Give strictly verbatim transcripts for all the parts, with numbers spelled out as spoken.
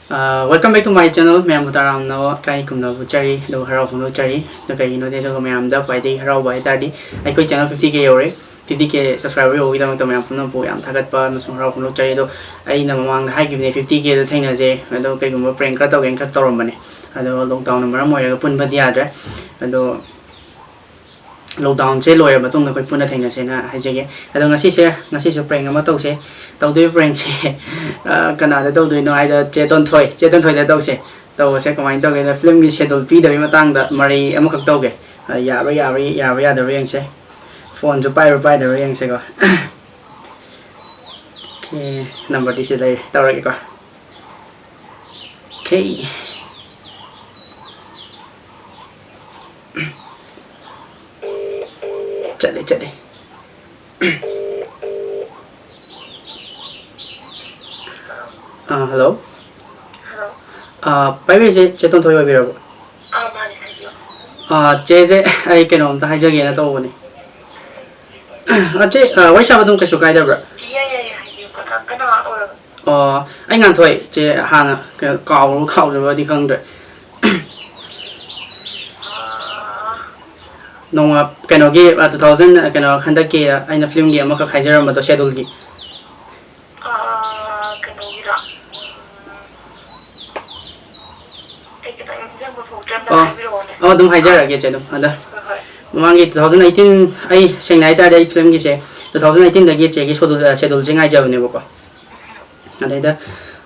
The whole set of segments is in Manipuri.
Welcome back to my channel. ꯃꯌꯥꯝꯕꯨ ꯇꯔꯥꯝꯅ ꯏꯀꯥꯏ ꯈꯨꯝꯅꯕ ꯎꯠꯆꯔꯤ, ꯑꯗꯨꯒ ꯍꯔꯥꯎ ꯐꯣꯡꯗꯣꯛꯆꯔꯤ꯫ ꯑꯗꯨ ꯀꯩꯒꯤꯅꯣꯗꯤ, ꯑꯗꯨꯒ ꯃꯌꯥꯝꯗ ꯈ꯭ꯋꯥꯏꯗꯒꯤ ꯍꯔꯥꯎꯕ ꯍꯥꯏ ꯇꯥꯔꯗꯤ, ꯑꯩꯈꯣꯏ channel fifty K ꯌꯧꯔꯦ꯫ Fifty K subscriber ꯌꯧꯕꯒꯤꯗꯃꯛꯇ ꯃꯌꯥꯝ ꯄꯨꯝꯅꯃꯛꯄꯨ ꯌꯥꯝ ꯊꯥꯒꯠꯄ ꯑꯃꯁꯨꯡ ꯍꯔꯥꯎ ꯐꯣꯡꯗꯣꯛꯆꯔꯤ꯫ ꯑꯗꯣ ꯑꯩꯅ ꯃꯃꯥꯡꯗ ꯍꯥꯏꯈꯤꯕꯅꯦ, fifty Kꯗ ꯊꯦꯡꯅꯁꯦ, ꯑꯗꯣ ꯀꯩꯒꯨꯝꯕ prank ꯈꯔ ꯇꯧꯒꯦꯅ ꯈꯔ ꯇꯧꯔꯝꯕꯅꯦ꯫ ꯑꯗꯣ lockdownꯅ ꯃꯔꯝ ꯑꯣꯏꯔꯒ ꯄꯨꯟꯕꯗꯤ ꯌꯥꯗ꯭ꯔꯦ꯫ ꯑꯗꯣ lockdownꯁꯦ ꯂꯣꯏꯔ ꯃꯇꯨꯡꯗ ꯑꯩꯈꯣꯏ ꯄꯨꯟꯅ ꯊꯦꯡꯅꯁꯦꯅ ꯍꯥꯏꯖꯒꯦ꯫ ꯑꯗꯣ ꯉꯁꯤꯁꯦ, ꯉꯁꯤꯁꯨ prank ꯑꯃ ꯇꯧꯁꯦ꯫ ꯇꯧꯗꯣꯏꯕ prankꯁꯦ, ꯑ, ꯀꯅꯥꯗ ꯇꯧꯗꯣꯏꯅꯣ ꯍꯥꯏꯗ, ꯆꯦ ꯇꯣꯟꯊꯣꯏ, ꯆꯦ ꯇꯣꯟꯊꯣꯏꯗ ꯇꯧꯁꯦ꯫ ꯇꯧꯕꯁꯦ ꯀꯃꯥꯏꯅ ꯇꯧꯒꯦꯗ, filmꯒꯤ schedule ꯄꯤꯗꯕꯒꯤ ꯃꯇꯥꯡꯗ ꯃꯔꯩ ꯑꯃꯈꯛ ꯇꯧꯒꯦ꯫ ꯑ, ꯌꯥꯕ꯭ꯔꯥ, ꯌꯥꯕ꯭ꯔꯥ, ꯌꯥꯕ꯭ꯔꯥ ꯌꯥꯗꯕ꯭ꯔꯥ ꯌꯦꯡꯁꯦ꯫ Phoneꯁꯨ ꯄꯥꯏꯕ꯭ꯔꯥ ꯄꯥꯏꯗꯕ꯭ꯔꯥ ꯌꯦꯡꯁꯦꯀꯣ꯫ Okay, numberꯗꯤ ꯁꯤ ꯂꯩꯔꯦ, ꯇꯧꯔꯒꯦꯀꯣ꯫ Okay꯫ ꯆꯠꯂꯦ, ꯆꯠꯂꯦ꯫ ꯑꯥ, hello꯫ Hello꯫ ꯑꯥ, ꯄꯥꯏꯕꯤꯔꯤꯁꯦ ꯆꯦ ꯇꯣꯟꯊꯣꯏ ꯑꯣꯏꯕꯤꯔꯕꯣ? ꯑꯥ, ꯃꯥꯅꯦ, ꯍꯥꯏꯕꯤꯌꯣ꯫ ꯑꯥ, ꯆꯦꯁꯦ, ꯑꯩ ꯀꯩꯅꯣꯝꯇ ꯍꯥꯏꯖꯒꯦꯅ ꯇꯧꯕꯅꯦ꯫ ꯑꯥ, ꯆꯦ, ꯑꯥ, ꯋꯥꯔꯤ ꯁꯥꯕ ꯑꯗꯨꯝ ꯀꯩꯁꯨ ꯀꯥꯏꯗꯕ꯭ꯔꯥ? ꯌꯥꯏ, ꯌꯥꯏ, ꯌꯥꯏ, ꯍꯥꯏꯕꯤꯌꯨ꯫ ꯀꯅꯥ, ꯀꯅꯥ ꯑꯣꯏꯔꯕ? ꯑꯣ, ꯑꯩ ꯉꯥꯟꯊꯣꯏ, ꯆꯦ, ꯍꯥꯟꯅ ꯀꯩꯅꯣ, ꯀꯥꯎꯔꯕ ꯀꯥꯎꯗ꯭ꯔꯕꯗꯤ ꯈꯪꯗ꯭ꯔꯦ꯫ ꯑꯥ꯫ ꯅꯣꯡꯃ ꯀꯩꯅꯣꯒꯤ, ꯑꯥ, two thousand, ꯀꯩꯅꯣ, ꯍꯟꯗꯛꯀꯤ ꯑꯩꯅ filmꯒꯤ ꯑꯃꯈꯛ ꯍꯥꯏꯖꯔꯝꯕꯗꯣ, scheduleꯒꯤ꯫ ꯑꯥ, ꯀꯩꯅꯣꯒꯤꯔꯣ? ꯎꯝ, ꯑꯩ ꯈꯤꯇꯪ ꯅꯤꯡꯁꯤꯡꯕ ꯊꯣꯛꯇ꯭ꯔꯦ, ꯑꯝꯇ ꯑꯣ꯫ ꯍꯥꯏꯕꯤꯔꯛꯑꯣꯅꯦ꯫ ꯑꯣ, ꯑꯗꯨꯝ ꯍꯥꯏꯖꯔꯛꯑꯒꯦ, ꯆꯦ, ꯑꯗꯨꯝ꯫ ꯑꯗ ꯍꯣꯏ, ꯍꯣꯏ꯫ ꯃꯃꯥꯡꯒꯤ two thousand eighteen, ꯑꯩ ꯁꯦꯡꯅ ꯍꯥꯏ ꯇꯥꯔꯗꯤ ꯑꯩ filmꯒꯤꯁꯦ two thousand eighteenꯗꯒꯤ ꯆꯦꯒꯤ schedule, ꯑ, scheduleꯁꯦ ꯉꯥꯏꯖꯕꯅꯦꯕꯀꯣ꯫ ꯑꯗꯩꯗ,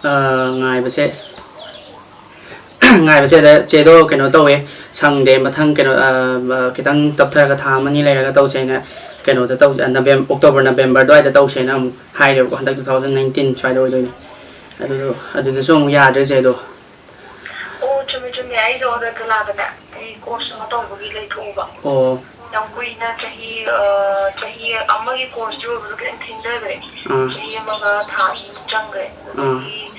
ꯑ, ꯉꯥꯏꯕꯁꯦ, ꯉꯥꯏꯕꯁꯦ ꯑꯗ ꯆꯦꯗꯣ ꯀꯩꯅꯣ ꯇꯧꯋꯦ, ꯁꯪꯗꯦ, ꯃꯊꯪ ꯀꯩꯅꯣ, ꯑ, ꯑ, ꯈꯤꯇꯪ ꯇꯞꯊꯔꯒ ꯊꯥ ꯑꯃꯅꯤ ꯂꯩꯔꯒ ꯇꯧꯁꯦꯅ, ꯀꯩꯅꯣꯗ ꯇꯧꯁꯦ, ꯑ, Novem-, October, November ꯑꯗꯨꯋꯥꯏꯗ ꯇꯧꯁꯦꯅ ꯑꯃꯨꯛ ꯍꯥꯏꯔꯦꯕꯀꯣ, ꯍꯟꯗꯛ two thousand nineteen ꯁ꯭ꯋꯥꯏꯗ ꯑꯣꯏꯗꯣꯏꯅꯦ꯫ ꯑꯗꯨꯗꯣ, ꯑꯗꯨꯗꯁꯨ ꯑꯃꯨꯛ ꯌꯥꯗ꯭ꯔꯦ ꯆꯦꯗꯣ꯫ ꯑꯣ, ꯆꯨꯝꯃꯦ, ꯆꯨꯝꯃꯦ꯫ ꯑꯩꯗꯣ ꯑꯗ ꯀꯂꯥꯗꯅꯦ, ꯑꯩ course ꯑꯃ ꯇꯧꯕꯒꯤ ꯂꯩꯊꯣꯛꯎꯕ꯫ ꯑꯣ꯫ ꯌꯥꯝ ꯀꯨꯏꯅ, ꯆꯍꯤ, ꯑ, ꯆꯍꯤ ꯑꯃꯒꯤ courseꯇꯤ ꯑꯣꯏꯕꯗꯣ ꯈꯤꯇꯪ ꯊꯦꯡꯊꯈ꯭ꯔꯦ꯫ ꯑꯥ꯫ ꯆꯍꯤ ꯑꯃꯒ ꯊꯥ ꯑꯅꯤꯃꯨꯛ ꯆꯪꯈ꯭ꯔꯦ꯫ ꯑꯥ꯫ ꯑꯗꯒꯤ,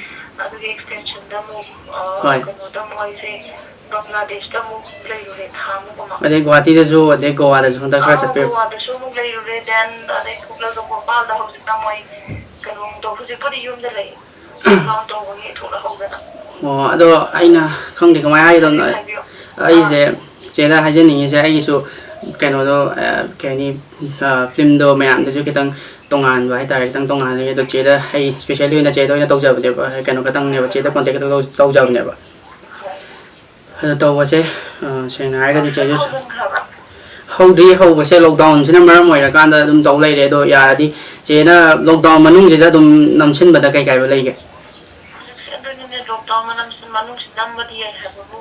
ꯑꯗꯨꯒꯤ extensionꯗ ꯑꯃꯨꯛ, ꯑ, ꯍꯣꯏ꯫ ꯀꯩꯅꯣꯗ ꯑꯃꯨꯛ ꯑꯩꯁꯦ ꯕꯪꯒ꯭ꯂꯥꯗꯦꯁꯇ ꯑꯃꯨꯛ ꯂꯩꯔꯨꯔꯦ ꯊꯥ ꯑꯃꯨꯛ ꯑꯃ꯫ ꯑꯗꯩ ꯒꯨꯍꯥꯇꯤꯗꯁꯨ, ꯑꯗꯩ ꯒꯣꯋꯥꯗꯁꯨ ꯍꯟꯗꯛ ꯈꯔ ꯑꯥ, ꯆꯠꯄꯤꯔꯨ꯫ ꯒꯣꯋꯥꯗꯁꯨ ꯑꯃꯨꯛ ꯂꯩꯔꯨꯔꯦ, then ꯑꯗꯩ ꯊꯣꯛꯂꯒ ꯚꯣꯄꯥꯜꯗ ꯍꯧꯖꯤꯛꯅ ꯃꯣꯏ ꯀꯩꯅꯣ ꯑꯃꯨꯛ ꯇꯧ-, ꯍꯧꯖꯤꯛꯄꯨꯗꯤ ꯌꯨꯝꯗ ꯂꯩ꯫ ꯂꯣꯛꯗꯥꯎꯟ ꯇꯧꯕꯒꯤ ꯊꯣꯛꯂꯛꯍꯧꯗꯅ꯫ ꯑꯣ, ꯑꯗꯣ ꯑꯩꯅ ꯈꯪꯗꯦ ꯀꯃꯥꯏꯅ ꯍꯥꯏꯒꯗꯕꯅꯣ꯫ ꯍꯥꯏꯕꯤꯌꯣ꯫ ꯑꯩꯁꯦ ꯆꯦꯗ ꯍꯥꯏꯖꯅꯤꯡꯉꯤꯁꯦ, ꯑꯩꯒꯤꯁꯨ ꯀꯩꯅꯣꯗꯣ, ꯑ, ꯀꯩ ꯍꯥꯏꯅꯤ, ꯑ, ꯐꯤꯂꯝꯗꯣ ꯃꯌꯥꯝꯗꯁꯨ ꯈꯤꯇꯪ ꯇꯣꯉꯥꯟꯕ ꯍꯥꯏꯇꯥꯔꯦ, ꯈꯤꯇꯪ ꯇꯣꯉꯥꯟꯕꯒꯤ꯫ ꯑꯗꯣ ꯆꯦꯗ ꯑꯩ specially ꯑꯣꯏꯅ ꯆꯦꯗ ꯑꯣꯏꯅ ꯇꯧꯖꯕꯅꯦꯕ, ꯀꯩꯅꯣ ꯈꯛꯇꯪꯅꯦꯕ, ꯆꯦꯗ contact ꯈꯛꯇꯪ ꯇꯧ-, ꯇꯧꯖꯕꯅꯦꯕ꯫ ꯑꯗꯣ ꯇꯧꯕꯁꯦ, ꯑ, ꯁꯦꯡꯅ ꯍꯥꯏꯔꯒꯗꯤ ꯆꯦꯁꯨ ꯍꯧꯗ꯭ꯔꯤ꯫ ꯍꯧꯕꯁꯦ ꯂꯣꯛꯗꯥꯎꯟꯁꯤꯅ ꯃꯔꯝ ꯑꯣꯏꯔꯀꯥꯟꯗ ꯑꯗꯨꯝ ꯇꯧ ꯂꯩꯔꯦ꯫ ꯑꯗꯣ ꯌꯥꯔꯗꯤ ꯆꯦꯅ ꯂꯣꯛꯗꯥꯎꯟ ꯃꯅꯨꯡꯁꯤꯗ ꯑꯗꯨꯝ ꯅꯝꯁꯤꯟꯕꯗ ꯀꯩ ꯀꯥꯏꯕ ꯂꯩꯒꯦ? ꯍꯧꯖꯤꯛꯁꯦ ꯑꯗꯨꯅꯤꯅꯦ, ꯂꯣꯛꯗꯥꯎꯟ ꯃꯅꯝꯁꯤ-, ꯃꯅꯨꯡꯁꯤ ꯅꯝꯕꯗꯤ ꯌꯥꯏ ꯍꯥꯏꯕꯕꯨ,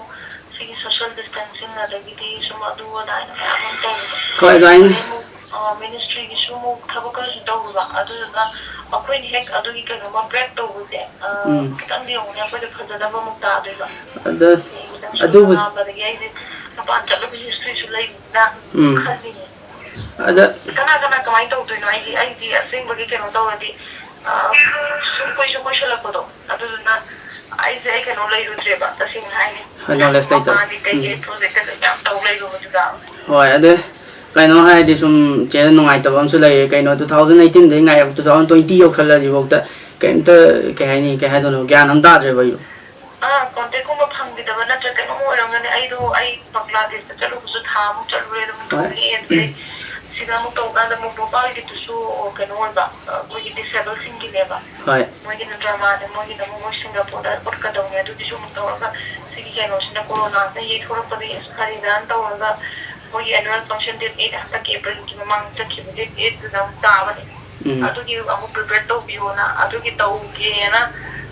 ꯁꯤꯒꯤ social distancing, ꯑꯗꯒꯤꯗꯤ ꯁꯨꯝ ꯑꯗꯨ ꯑꯗꯥ ꯍꯥꯏꯅ ꯃꯌꯥꯝ ꯑꯃ ꯇꯧꯕꯗꯣ꯫ ꯍꯣꯏ, ꯑꯗꯨꯃꯥꯏꯅ꯫ ꯑꯗꯩ ꯑꯃꯨꯛ, ꯑ, ministryꯒꯤꯁꯨ ꯑꯃꯨꯛ ꯊꯕꯛ ꯈꯔꯁꯨ ꯇꯧꯔꯨꯕ, ꯑꯗꯨꯗꯨꯅ ꯑꯩꯈꯣꯏꯅ ꯍꯦꯛ ꯑꯗꯨꯒꯤ ꯀꯩꯅꯣꯝꯃ break ꯇꯧꯕꯁꯦ, ꯑ, ꯎꯝ꯫ ꯈꯤꯇꯪꯗꯤ ꯑꯃꯨꯛꯅꯦ ꯑꯩꯈꯣꯏꯗ ꯐꯖꯗꯕ ꯑꯃꯨꯛ ꯇꯥꯗꯣꯏꯕ꯫ ꯑꯗ ꯍꯌꯦꯡ ꯈꯤꯇꯪ ꯑꯗꯨꯕꯨ ꯁꯣꯟꯊꯔꯛꯑꯕꯗꯒꯤ ꯑꯩꯁꯦ ꯃꯄꯥꯟ ꯆꯠꯂꯨꯕ historyꯁꯨ ꯂꯩꯕꯅꯤꯅ ꯎꯝ꯫ ꯈꯜꯂꯤꯅꯦ꯫ ꯑꯗ ꯀꯅꯥ ꯀꯅꯥ ꯀꯃꯥꯏꯅ ꯇꯧꯗꯣꯏꯅꯣ? ꯑꯩꯗꯤ, ꯑꯩꯗꯤ ꯑꯁꯦꯡꯕꯒꯤ ꯀꯩꯅꯣ ꯇꯧꯔꯗꯤ, ꯑ, ꯁꯨꯝ ꯀꯨꯏꯁꯨ ꯀꯨꯏꯁꯜꯂꯛꯄꯗꯣ, ꯑꯗꯨꯗꯨꯅ ꯑꯩꯁꯦ ꯑꯩ ꯀꯩꯅꯣ ꯂꯩꯔꯨꯗ꯭ꯔꯦꯕ, ꯇꯁꯦꯡꯅ ꯍꯥꯏꯅꯤ꯫ ꯍꯣꯏ, knowledge ꯂꯩꯇꯕ꯫ ꯃꯄꯥꯟꯒꯤ ꯀꯩꯀꯩ ꯎꯝ꯫ Project ꯀꯩꯀꯩ ꯃꯌꯥꯝ ꯇꯧ ꯂꯩꯔꯨꯕꯗꯨꯗ꯫ ꯍꯣꯏ, ꯑꯗꯨ ꯀꯩꯅꯣ ꯍꯥꯏꯔꯗꯤ ꯁꯨꯝ ꯆꯦꯗ ꯅꯨꯡꯉꯥꯏꯇꯕ ꯑꯃꯁꯨ ꯂꯩꯔꯦ꯫ ꯀꯩꯅꯣ, two thousand eighteenꯗꯩ ꯉꯥꯏꯔꯛ two thousand twenty ꯌꯧꯁꯜꯂꯛꯑꯁꯤꯐꯥꯎꯗ ꯀꯩꯝꯇ, ꯀꯩ ꯍꯥꯏꯅꯤ, ꯀꯩ ꯍꯥꯏꯗꯣꯏꯅꯣ, ꯒ꯭ꯌꯥꯟ ꯑꯃ ꯇꯥꯗ꯭ꯔꯦꯕ ꯑꯩꯁꯨ꯫ ꯑꯥ, contactꯀꯨꯝꯕ ꯐꯪꯈꯤꯗꯕ ꯅꯠꯇ꯭ꯔ ꯀꯩꯅꯣꯝ ꯑꯣꯏꯔꯝꯒꯅꯤ꯫ ꯑꯩꯗꯣ, ꯑꯩ ꯕꯪꯒ꯭ꯂꯥꯗꯦꯁꯇ ꯆꯠꯂꯨꯕꯁꯨ ꯊꯥ ꯑꯃꯨꯛ ꯆꯠꯂꯨꯔꯦ, ꯑꯗꯨꯝ ꯍꯣꯏ꯫ ꯊꯣꯛꯂꯛꯑꯦ꯫ ꯑꯗꯨꯗꯩ ꯁꯤꯗ ꯑꯃꯨꯛ ꯇꯧꯀꯥꯟꯗ ꯑꯃꯨꯛ ꯚꯣꯄꯥꯜꯒꯤꯗꯨꯁꯨ ꯀꯩꯅꯣ ꯑꯣꯏꯕ, ꯑ, ꯑꯩꯈꯣꯏꯒꯤ disableꯁꯤꯡꯒꯤꯅꯦꯕ꯫ ꯍꯣꯏ꯫ ꯃꯣꯏꯒꯤꯅ dramaꯅꯦ, ꯃꯣꯏꯒꯤꯅ ꯑꯃꯨꯛ ꯃꯣꯏ ꯁꯤꯡꯒꯥꯄꯨꯔꯗ ꯎꯠꯀꯗꯧꯅꯦ꯫ ꯑꯗꯨꯒꯤꯁꯨ ꯑꯃꯨꯛ ꯇꯧꯔꯒ ꯁꯤꯒꯤ ꯀꯩꯅꯣꯁꯤꯅ ꯀꯣꯔꯣꯅꯥꯁꯤꯅ ꯌꯩꯊꯣꯔꯛꯄꯗꯒꯤ ꯑꯁ ꯐꯔꯦꯗꯥꯅ ꯇꯧꯔꯒ ꯃꯣꯏꯒꯤ annual function date eight, ꯍꯟꯗꯛꯀꯤ Aprilꯒꯤ ꯃꯃꯥꯡ ꯆꯠꯈꯤꯕ date eightꯇꯨꯗ ꯑꯃꯨꯛ ꯇꯥꯕꯅꯦ꯫ ꯎꯝ꯫ ꯑꯗꯨꯒꯤ ꯑꯃꯨꯛ prepare ꯇꯧꯕꯤꯌꯣꯅ, ꯑꯗꯨꯒꯤ ꯇꯧꯒꯦꯅ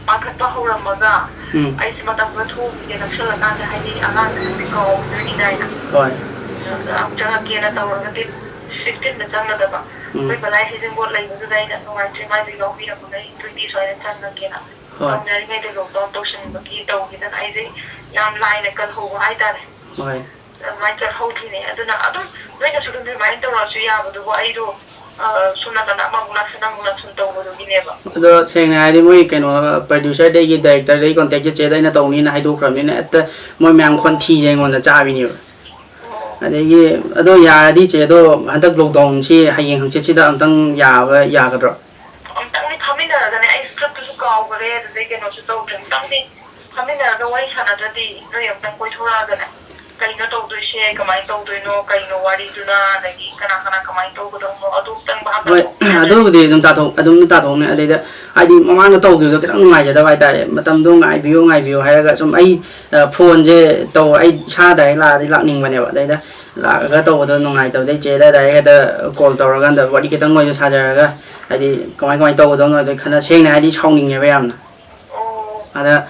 ꯄꯥꯈꯠꯄ ꯍꯧꯔꯝꯃꯒ, ꯎꯝ꯫ ꯑꯩꯁꯦ ꯃꯇꯝ ꯈꯔ ꯊꯣꯛꯎꯈꯤꯒꯦ ꯅꯛꯁꯜꯂꯀꯥꯟꯗ, ꯍꯥꯏꯗꯤ ꯑꯉꯥꯡꯁꯤꯡꯗꯤ ꯀꯥꯎꯈꯤꯗꯣꯏꯅꯤꯅ ꯍꯥꯏꯅ꯫ ꯍꯣꯏ꯫ ꯑꯗꯨꯗ ꯑꯃꯨꯛ ꯆꯪꯉꯛꯀꯦꯅ ꯇꯧꯔꯒ date fifteenꯗ ꯆꯪꯒꯗꯕ꯫ ꯎꯝ꯫ ꯑꯩꯈꯣꯏ ꯕꯂꯥꯏ ꯍꯩꯖꯤꯡꯄꯣꯠ ꯂꯩꯕꯗꯨꯗ ꯑꯩꯅ ꯅꯨꯡꯉꯥꯏꯇ꯭ꯔꯦ, ꯃꯥꯏꯗꯣ ꯌꯥꯎꯕꯤꯔꯝꯃꯒ ꯑꯩ twenty ꯁ꯭ꯋꯥꯏꯗ ꯆꯪꯉꯒꯦꯅ꯫ ꯍꯣꯏ꯫ ꯇꯧꯅꯔꯤꯉꯩꯗ lockdown ꯇꯧꯁꯤꯟꯕꯒꯤ ꯇꯧꯈꯤꯗꯅ ꯑꯩꯁꯦ ꯌꯥꯝ ꯂꯥꯏꯅ ꯀꯜꯍꯧꯕ ꯍꯥꯏꯇꯥꯔꯦ꯫ ꯍꯣꯏ꯫ ꯑꯗꯨꯃꯥꯏꯅ ꯆꯠꯍꯧꯗ꯭ꯔꯤꯅꯦ꯫ ꯑꯗꯨꯅ ꯑꯗꯨꯝ ꯅꯣꯏꯅꯁꯨ ꯑꯗꯨꯝ remind ꯇꯧꯔꯛꯑꯁꯨ ꯌꯥꯕꯗꯨꯕꯨ, ꯑꯩꯗꯣ, ꯑ, ꯁꯣꯝ ꯅꯥꯀꯟꯗ ꯑꯃꯃꯨꯛ ꯂꯥꯛꯁꯟ ꯑꯃꯃꯨꯛ ꯂꯥꯛꯁꯟ ꯇꯧꯕꯗꯨꯒꯤꯅꯦꯕ꯫ ꯑꯗꯣ ꯁꯦꯡꯅ ꯍꯥꯏꯔꯗꯤ ꯃꯣꯏ ꯀꯩꯅꯣ, producerꯗꯒꯤ directorꯗꯒꯤ contactꯁꯦ ꯆꯦꯗ ꯑꯩꯅ ꯇꯧꯅꯤꯅ ꯍꯥꯏꯗꯣꯛꯈ꯭ꯔꯕꯅꯤꯅ ꯍꯦꯛꯇ ꯃꯣꯏ ꯃꯌꯥꯝ ꯈꯣꯟꯊꯤꯁꯦ ꯑꯩꯉꯣꯟꯗ ꯆꯥꯕꯤꯅꯦꯕ꯫ ꯑꯣ꯫ ꯑꯗꯒꯤ ꯑꯗꯣ ꯌꯥꯔꯗꯤ ꯆꯦ, ꯑꯗꯣ ꯍꯟꯗꯛ lockdownꯁꯤ ꯍꯌꯦꯡ ꯍꯪꯆꯤꯠꯁꯤꯗ ꯑꯝꯇꯪ ꯌꯥꯕ ꯌꯥꯒꯗ꯭ꯔꯣ? ꯑꯝꯇꯪꯗꯤ ꯐꯝꯃꯤꯟꯅꯔꯒꯅꯦ, ꯑꯩ scriptꯇꯨꯁꯨ ꯀꯥꯎꯈ꯭ꯔꯦ, ꯑꯗꯨꯗꯩ ꯀꯩꯅꯣꯁꯨ ꯇꯧꯗ꯭ꯔꯦ꯫ ꯑꯃꯨꯛꯇꯪꯗꯤ ꯐꯝꯃꯤꯟꯅꯔꯒ ꯋꯥꯔꯤ ꯁꯥꯟꯅꯗ꯭ꯔꯗꯤ, ꯅꯣꯏ ꯑꯃꯨꯛꯇꯪ ꯀꯣꯏꯊꯣꯔꯛꯑꯒꯅꯦ, ꯀꯩꯅꯣ ꯇꯧꯗꯣꯏꯁꯦ, ꯀꯃꯥꯏꯅ ꯇꯧꯗꯣꯏꯅꯣ, ꯀꯩꯅꯣ ꯋꯥꯔꯤꯗꯨꯅ, ꯑꯗꯒꯤ ꯀꯅꯥ ꯀꯅꯥ ꯀꯃꯥꯏꯅ ꯇꯧꯒꯗꯧꯅꯣ, ꯑꯗꯨ ꯑꯃꯨꯛꯇꯪ ꯚꯥꯞ ꯍꯣꯏ, ꯇꯥꯊꯣꯛ ꯑꯗꯨꯕꯨꯗꯤ ꯑꯗꯨꯝ ꯇꯥꯊꯣꯛ-, ꯑꯗꯨꯝ ꯇꯥꯊꯣꯛꯅꯤ꯫ ꯑꯗꯩꯗ ꯍꯥꯏꯗꯤ ꯃꯃꯥꯡꯗ ꯇꯧꯈꯤꯕꯗꯣ ꯈꯤꯇꯪ ꯅꯨꯡꯉꯥꯏꯖꯗꯕ ꯍꯥꯏꯇꯥꯔꯦ꯫ ꯃꯇꯝꯗꯣ ꯉꯥꯏꯕꯤꯌꯣ, ꯉꯥꯏꯕꯤꯌꯣ ꯍꯥꯏꯔꯒ ꯁꯨꯝ ꯑꯩ, ꯑ, ꯐꯣꯟꯁꯦ ꯇꯧ-, ꯑꯩ ꯏꯁꯥ ꯗꯥꯏꯔꯦꯛ ꯂꯥꯛꯑꯗꯤ ꯂꯥꯛꯅꯤꯡꯕꯅꯦꯕ꯫ ꯑꯗꯩꯗ ꯂꯥꯛꯑꯒ ꯇꯧꯕꯗꯣ ꯅꯨꯡꯉꯥꯏꯇꯕꯗꯩ ꯆꯦꯗ ꯗꯥꯏꯔꯦꯛ ꯍꯦꯛꯇ ꯀꯣꯜ ꯇꯧꯔꯀꯥꯟꯗ ꯋꯥꯔꯤ ꯈꯤꯇꯪ ꯑꯣꯏꯁꯨ ꯁꯥꯖꯔꯒ, ꯍꯥꯏꯗꯤ ꯀꯃꯥꯏ ꯀꯃꯥꯏꯅ ꯇꯧꯒꯗꯧꯅꯣ ꯑꯗꯨ ꯈꯟꯅ ꯁꯦꯡꯅ ꯍꯥꯏꯗꯤ ꯁꯥꯎꯅꯤꯡꯉꯦꯕ ꯌꯥꯝꯅ꯫ ꯑꯣ꯫ ꯑꯗ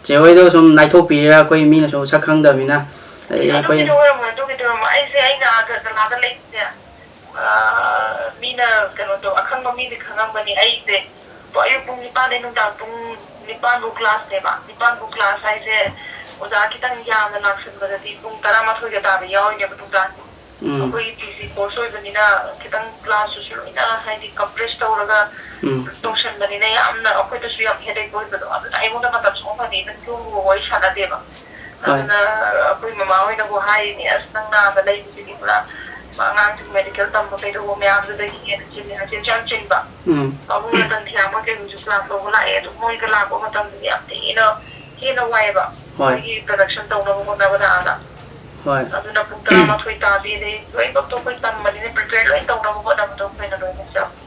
ꯆꯦ ꯍꯣꯏꯗꯣ ꯁꯨꯝ ꯂꯥꯏꯊꯣꯛꯄꯤꯔꯤꯔꯥ, ꯑꯩꯈꯣꯏ ꯃꯤꯅꯁꯨ ꯁꯛ ꯈꯪꯗꯕꯅꯤꯅ, ꯑꯗꯩ ꯑꯩꯈꯣꯏ ꯑꯗꯨꯒꯤꯗꯤ ꯑꯣꯏꯔꯝꯃꯣꯏ, ꯑꯗꯨꯒꯤꯗꯤ ꯑꯣꯏꯔꯝꯃꯣꯏ꯫ ꯑꯩꯁꯦ ꯑꯩꯅ ꯑꯥꯗ ꯖꯒꯥꯗ ꯂꯩꯕꯁꯦ, ꯑꯥ, ꯃꯤꯅ ꯀꯩꯅꯣ ꯇꯧ, ꯑꯈꯪꯕ ꯃꯤꯗꯤ ꯈꯪꯉꯝꯒꯅꯤ꯫ ꯑꯩꯁꯦ ꯑꯌꯨꯛ ꯄꯨꯡ ꯅꯤꯄꯥꯟꯗꯩ ꯅꯨꯡꯗꯥꯡ ꯄꯨꯡ ꯅꯤꯄꯥꯟ ꯐꯥꯎ ꯀ꯭ꯂꯥꯁꯅꯦꯕ꯫ ꯅꯤꯄꯥꯟ ꯐꯥꯎ ꯀ꯭ꯂꯥꯁ ꯍꯥꯏꯁꯦ ꯑꯣꯖꯥ ꯈꯤꯇꯪ ꯌꯥꯝꯅ ꯂꯥꯛꯁꯟꯕꯗꯗꯤ ꯄꯨꯡ ꯇꯔꯥꯃꯥꯊꯣꯏꯒ ꯇꯥꯕ ꯌꯥꯎꯔꯤꯅꯦꯕ ꯅꯨꯡꯗꯥꯡꯒꯤ꯫ ꯎꯝ꯫ ꯑꯩꯈꯣꯏꯒꯤ ꯄꯤ ꯖꯤ ꯀꯣꯔꯁ ꯑꯣꯏꯕꯅꯤꯅ ꯈꯤꯇꯪ ꯀ꯭ꯂꯥꯁꯇꯨꯁꯨ ꯂꯣꯏꯅ ꯍꯥꯏꯗꯤ ꯀꯝꯄ꯭ꯔꯦꯁ ꯇꯧꯔꯒ ꯎꯝ꯫ ꯇꯧꯁꯟꯕꯅꯤꯅ ꯌꯥꯝꯅ ꯑꯩꯈꯣꯏꯗꯁꯨ ꯌꯥꯝ ꯍꯦꯗꯦꯛ ꯑꯣꯏꯕꯗꯣ꯫ ꯑꯗꯨꯅ ꯑꯩꯉꯣꯟꯗ ꯃꯇꯝ ꯁꯨꯡꯐꯪ ꯐꯪꯗꯦ, ꯏꯚꯟ ꯌꯨꯝꯒ ꯋꯥꯔꯤ ꯁꯥꯟꯅꯗꯦꯕ꯫ ꯍꯣꯏ꯫ ꯑꯗꯨꯅ ꯑꯩꯈꯣꯏ ꯃꯃꯥ ꯍꯣꯏꯅꯕꯨ ꯍꯥꯏꯔꯤꯅꯦ, "ꯑꯁ, ꯅꯪ ꯅꯥꯗ ꯂꯩꯕꯁꯤꯗꯤ ꯄꯨꯔꯥ ꯑꯉꯥꯡꯁꯤꯡ ꯃꯦꯗꯤꯀꯦꯜ ꯇꯝꯕ ꯀꯩꯗꯧꯕ ꯃꯌꯥꯝꯗꯨꯗꯒꯤ ꯍꯦꯟꯅ ꯆꯤꯜꯂꯤ, ꯍꯥꯏ, ꯆꯤꯟꯁꯨ ꯌꯥꯝ ꯆꯤꯟꯕ"꯫ ꯎꯝ꯫ ꯄꯥꯕꯨꯡ ꯔꯇꯟ ꯊꯤꯌꯥꯝ ꯍꯣꯏ ꯀꯩꯍꯣꯏꯁꯨ ꯀ꯭ꯂꯥꯁ ꯂꯧꯕ ꯂꯥꯛꯑꯦ꯫ ꯑꯗꯨ ꯃꯣꯏꯒ ꯂꯥꯛꯄ ꯃꯇꯝꯗꯗꯤ ꯌꯥꯝ ꯊꯤꯅ ꯍꯦꯟꯅ ꯋꯥꯏꯑꯦꯕ꯫ ꯍꯣꯏ꯫ ꯃꯣꯏꯒꯤ ꯄ꯭ꯔꯗꯛꯁꯟ ꯇꯧꯅꯕ ꯍꯣꯠꯅꯕꯗ ꯑꯥꯗ꯫ ꯍꯣꯏ꯫ ꯑꯗꯨꯅ ꯄꯨꯡ ꯇꯔꯥꯃꯥꯊꯣꯏ ꯇꯥꯕꯤ, ꯑꯗꯩ ꯂꯣꯏꯅꯃꯛꯇꯣ ꯑꯩꯈꯣꯏ ꯇꯝꯕꯅꯤꯅ ꯄ꯭ꯔꯤꯄꯦꯌꯔ ꯂꯣꯏ ꯇꯧꯅꯕ ꯍꯣꯠꯅꯕꯗꯣ ꯑꯩꯈꯣꯏꯅ ꯂꯣꯏꯅ ꯆꯪꯉꯦ꯫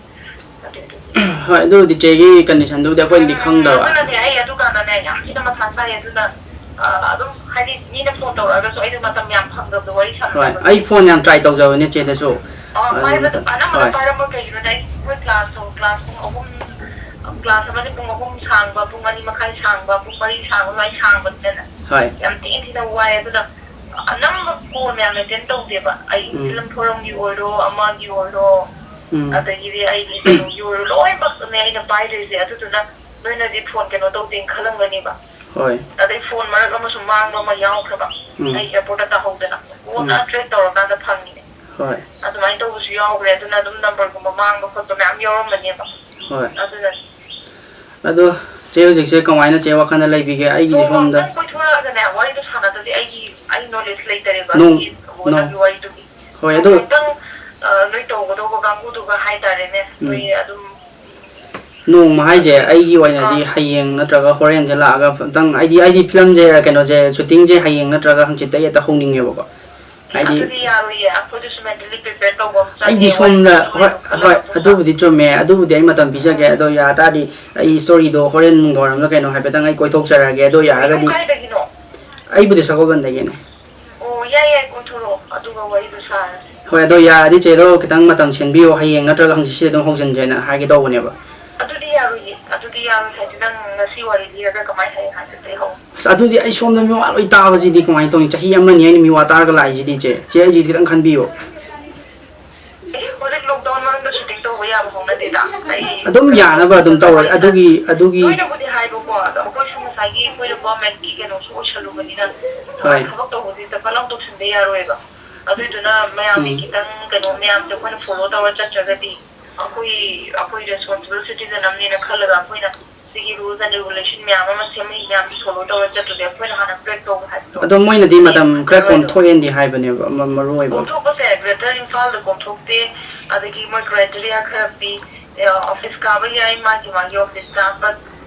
ꯑꯗꯨꯗꯨꯒꯤ ꯍꯣꯏ, ꯑꯗꯨꯕꯨꯗꯤ ꯆꯦꯒꯤ ꯀꯟꯗꯤꯁꯟꯗꯨꯕꯨꯗꯤ ꯑꯩꯈꯣꯏꯅꯗꯤ ꯎꯝ, ꯈꯪꯗꯕ꯫ ꯑꯗꯨꯅꯅꯦ ꯑꯩ ꯑꯗꯨꯀꯥꯟꯗꯅꯦ ꯌꯥꯝ ꯊꯤꯅ ꯃꯊꯥ ꯁꯥꯏ꯫ ꯑꯗꯨꯅ, ꯑ, ꯑꯗꯨꯝ ꯍꯥꯏꯗꯤ ꯃꯤꯅ ꯐꯣꯟ ꯇꯧꯔꯛꯑꯒꯁꯨ ꯑꯩꯗꯣ ꯃꯇꯝ ꯌꯥꯝ ꯐꯪꯗꯕꯗꯣ ꯋꯥꯔꯤ ꯍꯣꯏ, ꯁꯥꯟꯅꯅꯕꯒꯤ꯫ ꯑꯩ ꯐꯣꯟ ꯌꯥꯝ ꯇ꯭ꯔꯥꯏ ꯇꯧꯖꯕꯅꯦ ꯆꯦꯗꯁꯨ꯫ ꯑ, ꯑꯗꯨ ꯄꯥꯏꯕꯗ ꯃꯇꯝ-, ꯑꯅꯝꯕꯅ ꯍꯣꯏ꯫ ꯄꯥꯏꯔꯝꯕ ꯀꯩꯒꯤꯅꯣꯗ ꯑꯩ ꯑꯩꯈꯣꯏ ꯀ꯭ꯂꯥꯁꯇꯣ, ꯀ꯭ꯂꯥꯁ ꯄꯨꯡ ꯑꯍꯨꯝ, ꯀ꯭ꯂꯥꯁ ꯑꯃꯗꯤ ꯄꯨꯡ ꯑꯍꯨꯝ ꯁꯥꯡꯕ, ꯄꯨꯡ ꯑꯅꯤ ꯃꯈꯥꯏ ꯁꯥꯡꯕ, ꯄꯨꯡ ꯃꯔꯤ ꯁꯥꯡꯕ ꯑꯗꯨꯃꯥꯏꯅ ꯁꯥꯡꯕꯅꯤꯅꯅꯦ꯫ ꯍꯣꯏ꯫ ꯌꯥꯝ ꯊꯤꯅ ꯊꯤꯅ ꯋꯥꯏ꯫ ꯑꯗꯨꯅ ꯑꯅꯝꯕ ꯀꯣꯜ ꯃꯌꯥꯝ ꯑꯦꯇꯦꯟ ꯇꯧꯗꯦꯕ꯫ ꯑꯩ ꯎꯝ꯫ ꯐꯤꯂꯝ ꯊꯧꯔꯝꯒꯤ ꯑꯣꯏꯔꯣ, ꯑꯃꯒꯤ ꯑꯣꯏꯔꯣ, ꯎꯝ꯫ ꯑꯗꯒꯤꯗꯤ ꯑꯩꯒꯤ ꯀꯩꯅꯣꯒꯤ ꯑꯣꯏꯔꯣ, ꯂꯣꯏꯅꯃꯛꯅꯦ ꯑꯩꯅ ꯄꯥꯏꯗꯣꯏꯁꯦ꯫ ꯑꯗꯨꯗꯨꯅ ꯅꯣꯏꯅꯗꯤ ꯐꯣꯟ ꯀꯩꯅꯣ ꯇꯧꯗꯦꯅ ꯈꯜꯂꯝꯒꯅꯤꯕ꯫ ꯍꯣꯏ꯫ ꯑꯗꯩ ꯐꯣꯟ ꯃꯔꯛ ꯑꯃꯁꯨ ꯃꯥꯡꯕ ꯑꯃ ꯌꯥꯎꯈ꯭ꯔꯕ꯫ ꯎꯝ꯫ ꯑꯩ ꯑꯦꯌꯥꯔꯄꯣꯔꯠꯇ ꯇꯥꯍꯧꯗꯅ꯫ ꯀꯣꯟꯅ ꯎꯝ꯫ ꯇ꯭ꯔꯦꯛ ꯇꯧꯔꯀꯥꯟꯗ ꯐꯪꯉꯤꯅꯦ꯫ ꯍꯣꯏ꯫ ꯑꯗꯨꯃꯥꯏꯅ ꯇꯧꯕꯁꯨ ꯌꯥꯎꯈ꯭ꯔꯦ꯫ ꯑꯗꯨꯅ ꯑꯗꯨꯝ ꯅꯝꯕꯔꯒꯨꯝꯕ ꯃꯥꯡꯕ ꯈꯣꯠꯄ ꯃꯌꯥꯝ ꯌꯥꯎꯔꯝꯃꯅꯦꯕ꯫ ꯍꯣꯏ꯫ ꯑꯗꯨꯅ ꯑꯗꯣ ꯆꯦ ꯍꯧꯖꯤꯛꯁꯦ ꯀꯃꯥꯏꯅ ꯆꯦ ꯋꯥꯈꯜꯗ ꯂꯩꯕꯤꯒꯦ? ꯑꯩꯒꯤꯗꯤ ꯅꯣꯡꯃ ꯁꯣꯝꯗ ꯑꯝꯇꯪ ꯀꯣꯏꯊꯣꯔꯛꯑꯒꯅꯦ, ꯋꯥꯔꯤꯗꯣ ꯁꯥꯟꯅꯗ꯭ꯔꯗꯤ ꯑꯩꯒꯤ, ꯑꯩ ꯅꯣꯂꯦꯖ ꯂꯩꯇꯔꯦꯕ ꯅꯣꯡ-, ꯑꯗꯨꯒꯤ ꯅꯣꯡ-, ꯅꯪꯒꯤ ꯋꯥꯔꯤꯗꯨꯒꯤ꯫ ꯍꯣꯏ, ꯑꯗꯣ ꯅꯣꯡꯃ ꯑꯝꯇꯪ, ꯑ, ꯅꯣꯏ ꯇꯧꯒꯗꯧꯕ ꯀꯥꯡꯕꯨꯗꯨꯒ ꯍꯥꯏꯇꯥꯔꯦꯅꯦ, ꯎꯝ꯫ ꯅꯣꯏ ꯑꯗꯨꯝ ꯅꯣꯡꯃ ꯍꯥꯏꯁꯦ ꯑꯩꯒꯤ ꯑꯣꯏꯅꯗꯤ ꯑꯥ꯫ ꯍꯌꯦꯡ ꯅꯠꯇ꯭ꯔꯒ ꯍꯣꯔꯦꯟꯁꯦ ꯂꯥꯛꯑꯒ ꯑꯝꯇꯪ, ꯍꯥꯏꯗꯤ, ꯑꯩꯗꯤ ꯐꯤꯂꯝꯁꯦ, ꯀꯩꯅꯣꯁꯦ, ꯁꯨꯇꯤꯡꯁꯦ ꯍꯌꯦꯡ ꯅꯠꯇ꯭ꯔꯒ ꯍꯪꯆꯤꯠꯇꯒꯤ ꯍꯦꯛꯇ ꯍꯧꯅꯤꯡꯉꯦꯕꯀꯣ꯫ ꯍꯥꯏꯗꯤ ꯑꯗꯨꯗꯤ ꯌꯥꯔꯣꯏꯌꯦ, ꯑꯩꯈꯣꯏꯗꯁꯨ ꯃꯦꯟꯇꯦꯜꯂꯤ ꯄ꯭ꯔꯤꯄꯦꯌꯔ ꯇꯧꯕ ꯑꯃ ꯑꯗꯨꯗꯤ ꯆꯪꯉꯦ, ꯁꯣꯝꯗ, ꯋꯥꯔꯤꯗꯣ ꯍꯣꯏ, ꯐꯖꯅ ꯍꯣꯏ, ꯈꯜꯂꯒ ꯑꯗꯨꯕꯨꯗꯤ ꯆꯨꯝꯃꯦ, ꯑꯗꯨꯕꯨꯗꯤ ꯑꯩ ꯃꯇꯝ ꯄꯤꯖꯒꯦ꯫ ꯑꯗꯣ ꯌꯥ ꯇꯥꯔꯗꯤ ꯑꯩ ꯁ꯭ꯇꯣꯔꯤꯗꯣ ꯍꯣꯔꯦꯟ ꯅꯨꯡꯗꯥꯡꯋꯥꯏꯔꯝꯗ ꯀꯩꯅꯣ ꯍꯥꯏꯐꯦꯠꯇꯪ ꯑꯩ ꯀꯣꯏꯊꯣꯛꯆꯔꯛꯑꯒꯦ꯫ ꯑꯗꯣ ꯀꯩꯝ ꯌꯥꯔꯒꯗꯤ ꯀꯥꯏꯗꯒꯤꯅꯣ? ꯑꯩꯕꯨꯗꯤ ꯁꯒꯣꯜꯕꯟꯗꯒꯤꯅꯦ꯫ ꯑꯣ, ꯌꯥꯏ, ꯌꯥꯏ, ꯀꯣꯏꯊꯣꯔꯛꯑꯣ, ꯑꯗꯨꯒ ꯋꯥꯔꯤꯗꯣ ꯁꯥꯔꯁꯤ꯫ ꯍꯣꯏ, ꯑꯗꯣ ꯌꯥꯔꯗꯤ ꯆꯦꯗꯣ ꯈꯤꯇꯪ ꯃꯇꯝ ꯁꯤꯟꯕꯤꯌꯣ, ꯍꯌꯦꯡ ꯅꯠꯇ꯭ꯔꯒ ꯍꯪꯆꯤꯠꯁꯤꯗ ꯑꯗꯨꯝ ꯍꯧꯖꯤꯟꯁꯦꯅ ꯍꯥꯏꯒꯦ ꯇꯧꯕꯅꯦꯕ꯫ ꯑꯗꯨꯗꯤ ꯌꯥꯔꯣꯏꯌꯦ, ꯑꯗꯨꯗꯤ ꯌꯥꯔꯣꯏ ꯍꯥꯏꯗꯤ ꯅꯪ ꯉꯁꯤ ꯋꯥꯔꯤ ꯂꯤꯔꯒ ꯀꯃꯥꯏꯅ ꯍꯌꯦꯡ ꯍꯪꯆꯤꯠꯇꯩ ꯍꯧ? ꯑꯁ, ꯑꯗꯨꯗꯤ ꯑꯩ ꯁꯣꯝꯗ ꯃꯤꯋꯥ ꯂꯣꯏ ꯇꯥꯕꯁꯤꯗꯤ ꯀꯃꯥꯏꯅ ꯇꯧꯅꯤ? ꯆꯍꯤ ꯑꯃꯅꯤ ꯑꯩꯅ ꯃꯤꯋꯥ ꯇꯥꯔꯒ ꯂꯥꯛꯏꯁꯤꯗꯤ, ꯆꯦ꯫ ꯆꯦ, ꯑꯩꯁꯤ ꯈꯤꯇꯪ ꯈꯟꯕꯤꯌꯣ꯫ ꯑꯦ, ꯍꯧꯖꯤꯛ ꯂꯣꯛꯗꯥꯎꯟ ꯃꯅꯨꯡꯗ ꯁꯨꯇꯤꯡ ꯇꯧꯕ ꯌꯥꯕ ꯍꯧꯅꯗꯦꯗ꯫ ꯑꯩ ꯑꯗꯨꯝ ꯌꯥꯅꯕ ꯑꯗꯨꯝ ꯇꯧꯔꯒꯦ꯫ ꯑꯗꯨꯒꯤ, ꯑꯗꯨꯒꯤ ꯅꯣꯏꯅꯕꯨꯗꯤ ꯍꯥꯏꯕꯀꯣ, ꯑꯗꯣ ꯑꯩꯈꯣꯏꯁꯨ ꯉꯁꯥꯏꯒꯤ ꯑꯩꯈꯣꯏꯅ ꯒꯣꯔꯃꯦꯟꯒꯤ ꯀꯩꯅꯣꯁꯨ ꯑꯣꯏꯁꯜꯂꯨꯕꯅꯤꯅ, ꯍꯣꯏ꯫ ꯊꯕꯛ ꯇꯧꯕꯁꯤ ꯆꯠꯄ ꯂꯥꯎ ꯇꯧꯁꯟꯕ ꯌꯥꯔꯣꯏꯕ꯫ ꯑꯗꯨꯏꯗꯨꯅ ꯃꯌꯥꯝꯒꯤ ꯎꯝ꯫ ꯈꯤꯇꯪ ꯀꯩꯅꯣ ꯃꯌꯥꯝꯁꯦ ꯑꯩꯈꯣꯏꯅ ꯐꯣꯂꯣ ꯇꯧꯔ ꯆꯠꯇ꯭ꯔꯒꯗꯤ ꯑꯩꯈꯣꯏ, ꯑꯩꯈꯣꯏ ꯔꯦꯁꯄꯣꯟꯁꯤꯕꯜ ꯁꯤꯇꯤꯖꯟ ꯑꯃꯅꯦꯅ ꯈꯜꯂꯒ ꯑꯩꯈꯣꯏꯅ ꯁꯤꯒꯤ ꯔꯨꯜꯁ ꯑꯦꯟ ꯔꯤꯒꯨꯂꯦꯁꯟ ꯃꯌꯥꯝ ꯑꯃ ꯁꯦꯝꯃꯛꯏ ꯃꯌꯥꯝꯁꯦ ꯐꯣꯂꯣ ꯇꯧꯔ ꯆꯠꯇ꯭ꯔꯗꯤ ꯑꯩꯈꯣꯏꯅ ꯍꯥꯟꯅ ꯕ꯭ꯔꯦꯛ ꯇꯧꯕ ꯍꯥꯏꯕꯗꯣ ꯑꯗꯣ ꯃꯣꯏꯅꯗꯤ ꯃꯇꯝ ꯈꯔ ꯌꯥꯔꯣꯏꯗꯕ꯫ ꯀꯣꯝꯊꯣꯛꯑꯦꯅꯗꯤ ꯍꯥꯏꯕꯅꯦꯕ, ꯃ-, ꯃꯔꯨ ꯑꯣꯏꯕ꯫ ꯀꯣꯝꯊꯣꯛꯄꯁꯦ ꯒ꯭ꯔꯦꯇꯔ ꯏꯝꯐꯥꯜꯗ ꯀꯣꯝꯊꯣꯛꯇꯦ, ꯑꯗꯒꯤ ꯃꯣꯏ ꯀ꯭ꯔꯥꯏꯇꯦꯔꯤꯌꯥ ꯈꯔ ꯄꯤ, ꯑꯦ, ꯑꯣꯐꯤꯁ ꯀꯥꯕ ꯌꯥꯏ, ꯃꯥꯒꯤ ꯃꯥꯒꯤ ꯑꯣꯐꯤꯁꯇ, ꯕꯠ